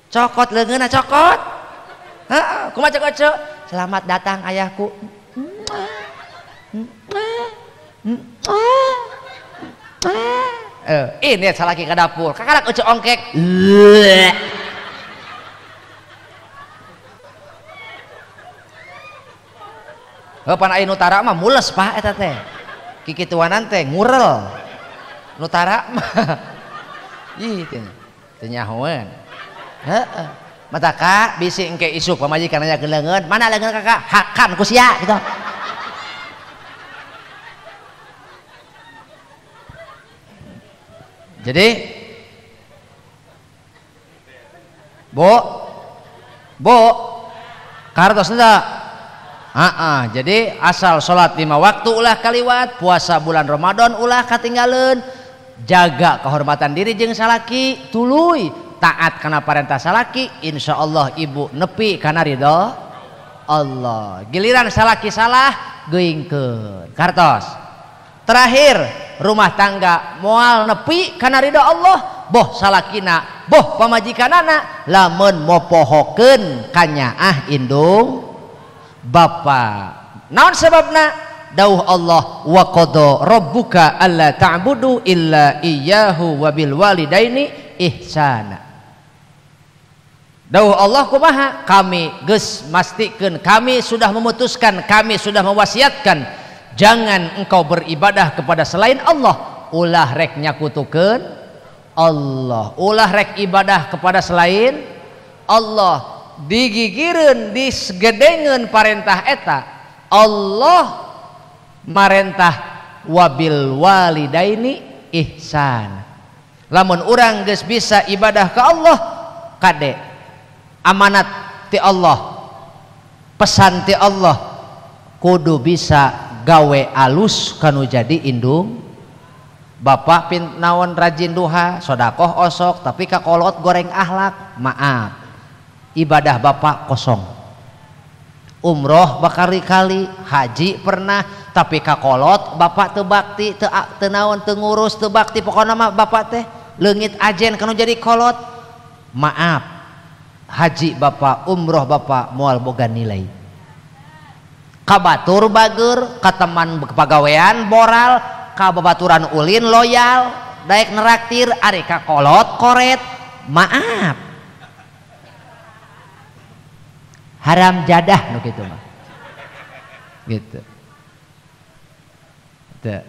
Cokot leungeunna cokot. Heeh, kumaha cek euceu? Selamat datang ayahku. Ini salaki ke dapur. Kakarak euceu ongkek. Pan aya nutara mah mules Pak eta teh. Kikituanan teh ngurel. Nutara mah. Ih teh teu nyahoeun. Heeh. Mata ka bisi engke isuk pamajikan nanya ke leungeun, mana leungeun kakak? Hakan ku sia gitu. Jadi Bu, Bu, kartos teu? Jadi asal sholat 5 waktu ulah kaliwat, puasa bulan Ramadan ulah katinggaleun, jaga kehormatan diri jeung salaki, tuluy taat kana parentah salaki, insya Allah ibu nepi kana ridho Allah. Giliran salaki salah geuingkeun. Kartos. Terakhir, rumah tangga moal nepi kana ridho Allah, boh salakina, boh pamajikanana, lamun mopohokeun kanyaah indung bapa. Naon sebabna? Dawuh Allah, wa qada rabbuka alla ta'budu illa iyyahu wa bil walidaini ihsana. Dawuh Allah kumaha? Kami geus mastikeun, kami sudah memutuskan, kami sudah mewasiatkan, jangan engkau beribadah kepada selain Allah, ulah rek nyakutukeun Allah, ulah rek ibadah kepada selain Allah. Digigireun, disgedengeun parentah eta, Allah marentah wabil walidaini ihsan. Lamun urang geus bisa ibadah ke Allah, kade amanat ti Allah, pesan ti Allah, kudu bisa gawe alus kanu jadi indung bapak. Pin naon rajin duha, sodakoh osok, tapi kakolot goreng akhlak, maaf, ibadah bapak kosong. Umroh bakali-kali, haji pernah, tapi kakolot bapak teu bakti, teu naon, teu ngurus, teu bakti, pokona mah bapak teh leungit ajen kanu jadi kolot, maaf, haji bapak, umroh bapak moal boga nilai. Ka batur bager, ka teman pagawean boral, ka babaturan ulin loyal, daek neraktir ari ka kolot koret. Maaf. Haram jadah nu kitu mah. Gitu. Teu.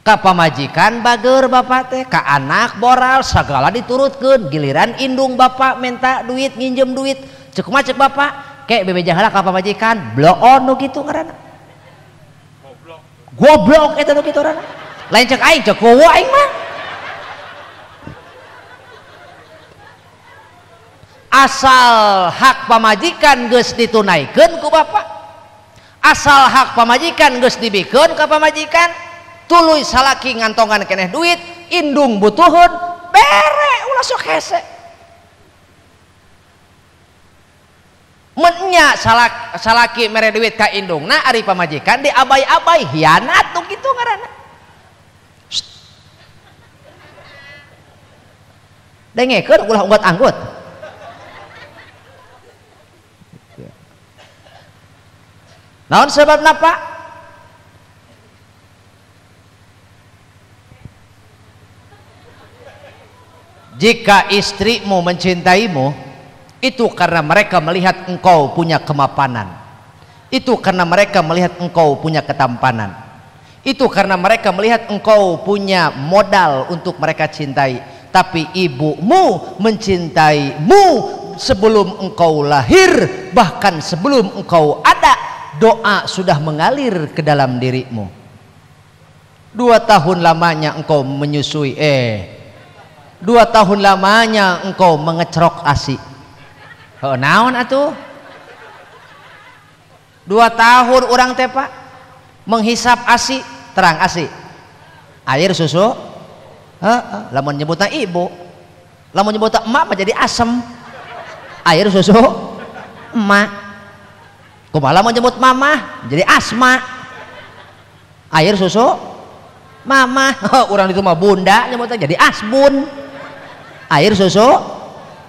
Ka pamajikan bager bapak teh, ka anak boral sagala diturutkeun, giliran indung bapak minta duit, nginjem duit, cek kumaha cek bapak, kek bebeja heula ka pamajikan, bloon nu kitu ngaranna. Goblok. Goblok eta nu kitu ngaranna. Lain cek aing, cek kowo aing mah. Asal hak pamajikan geus ditunaikeun ku bapak, asal hak pamajikan geus dibikeun ka pamajikan, tuluy salaki ngantongan keneh duit, indung butuhun, bere ulah sok hese. Menya salaki mere duit ka indungna, ari pamajikan diabai-abai, hianat tuh kitu ngaranna. Dengekeun ulah unggut-anggut. Naon sebabna Pak? Jika istrimu mencintaimu, itu karena mereka melihat engkau punya kemapanan. Itu karena mereka melihat engkau punya ketampanan. Itu karena mereka melihat engkau punya modal untuk mereka cintai. Tapi ibumu mencintaimu sebelum engkau lahir, bahkan sebelum engkau ada, doa sudah mengalir ke dalam dirimu. 2 tahun lamanya engkau menyusui, 2 tahun lamanya engkau mengecrok asi. Heuh naon atuh? 2 tahun urang teh Pak menghisap asi, terang asi. Air susu. Heeh, lamun nyebutna ibu. Lamun nyebutna emak mah jadi asem. Air susu emak. Kumaha lamun nyebut mamah jadi asma. Air susu mamah. Urang itu mah bunda nyebutna jadi asbun. Air susu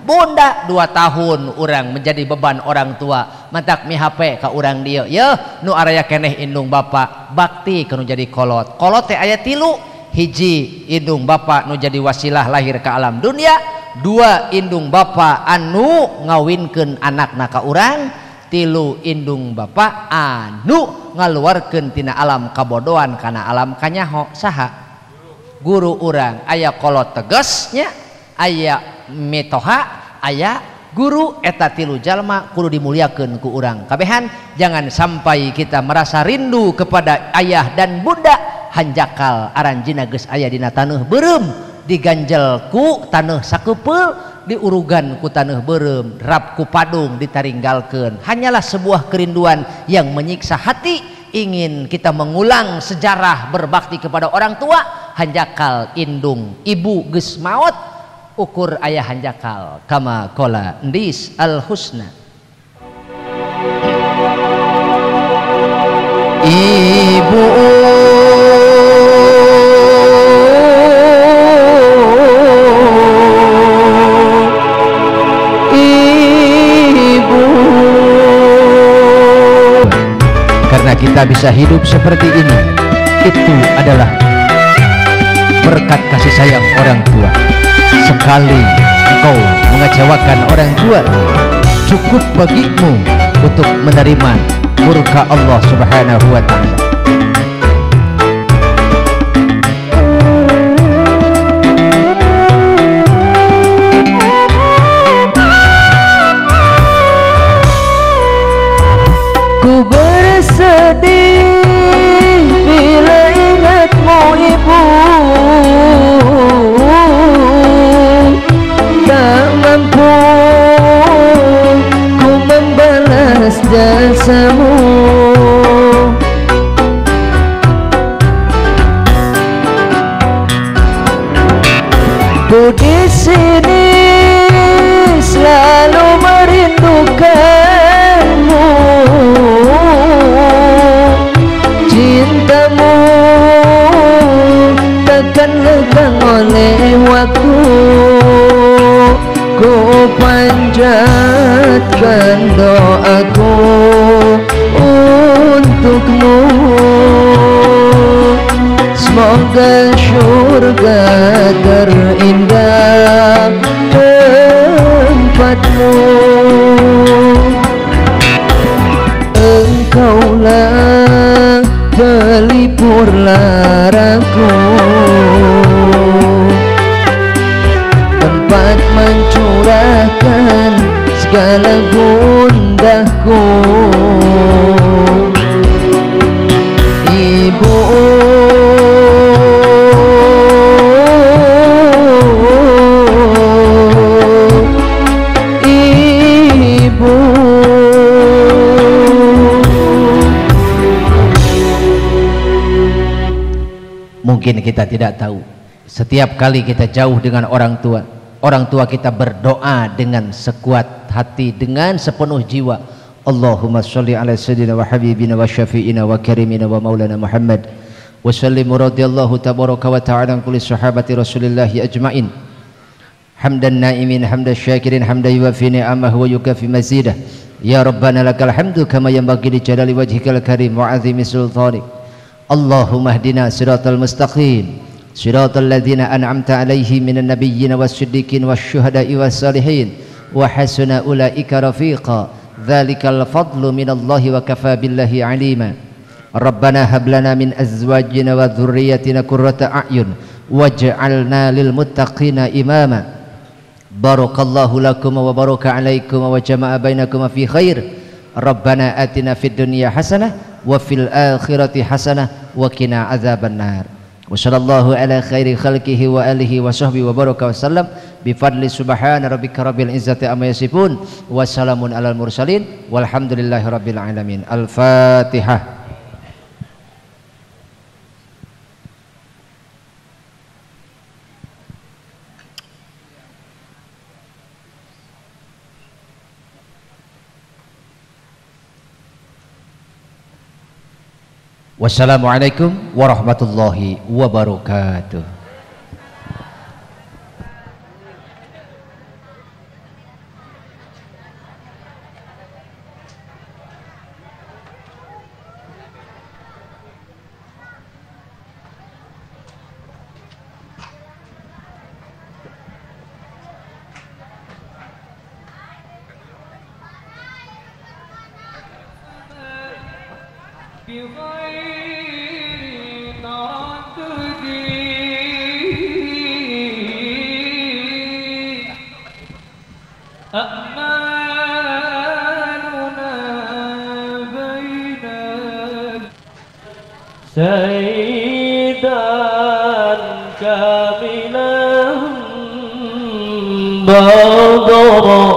bunda. 2 tahun orang menjadi beban orang tua, mantak mi HP ka urang dieu yeuh nu araya keneh indung bapak bakti ka nu jadi kolot. Kolot teh aya 3, hiji indung bapak nu jadi wasilah lahir ke alam dunia, 2 indung bapak anu ngawinkeun anakna ka urang, 3 indung bapak anu ngaluarkeun tina alam kabodohan kana alam kanyaho. Saha? Guru urang. Aya kolot tegasnya, aya mitoha, aya guru. Eta 3 jalma kudu dimuliakeun ku urang kabehan. Jangan sampai kita merasa rindu kepada ayah dan bunda. Hanjakal aranjina geus aya dina taneuh beureum, diganjel ku taneuh sakepeul, diurugan ku taneuh beureum, rap ku padung ditaringgalkeun. Hanyalah sebuah kerinduan yang menyiksa hati, ingin kita mengulang sejarah berbakti kepada orang tua. Hanjakal indung ibu geus maot, ukur ayah hanjakal. Kama kola ndis al husna. Ibu, ibu, karena kita bisa hidup seperti ini, itu adalah berkat kasih sayang orang tua. Sekali engkau mengecewakan orang tua, cukup bagimu untuk menerima murka Allah Subhanahu wa ta'ala. Ku bersedih bila ingatmu ibu, tak mampu ku membalas jasamu. Ku di sini selalu merindukanmu, cintamu takkan lekang oleh waktu. Ku panjatkan doaku. Semoga syurga terindah tempatmu. Engkaulah pelipur laraku, tempat mencurahkan segala gundahku. Ibu, ibu. Mungkin kita tidak tahu, setiap kali kita jauh dengan orang tua kita berdoa dengan sekuat hati, dengan sepenuh jiwa. Allahumma sholli ala sayyidina wa habibina wa syafi'ina wa karimina wa maulana Muhammad wa sallim radhiyallahu tabaraka wa ta'ala an kulli sahabati rasulillahi ajma'in. Hamdan na'imin, hamdan syakirin, hamdan yuwafi ni'amahu wa yukafi mazidah. Ya Rabbana lakal hamdu kama yanbaghi li jalali wajhikal karim wa 'azimi sultanik. Allahumma hdina siratal mustaqim, siratal ladzina an'amta 'alaihim minan nabiyyin was-siddiqin wasyuhada'i was-salihin wa hasuna ulaika rafiqa. Dzalikal fadlu minallahi wa kafa billahi 'alima. Rabbana hab lana min azwajina wa dzurriyyatina qurrata a'yun waj'alna lil muttaqina imama. Barakallahu lakum wa baraka 'alaikum wa jama'a bainakum fi khair. Rabbana atina fid dunya hasanah wa fil akhirati hasanah wa qina adzabannar. Wa sallallahu ala khairi khalqihi wa alihi wa sahbihi wa baraka wa sallam bi fadli subhana rabbika rabbil izzati amma yasifun wa salamun alal mursalin walhamdulillahi rabbil alamin. Al-Fatihah. Wassalamualaikum warahmatullahi wabarakatuh. أأمالنا بين سيدا كاملا بدرا.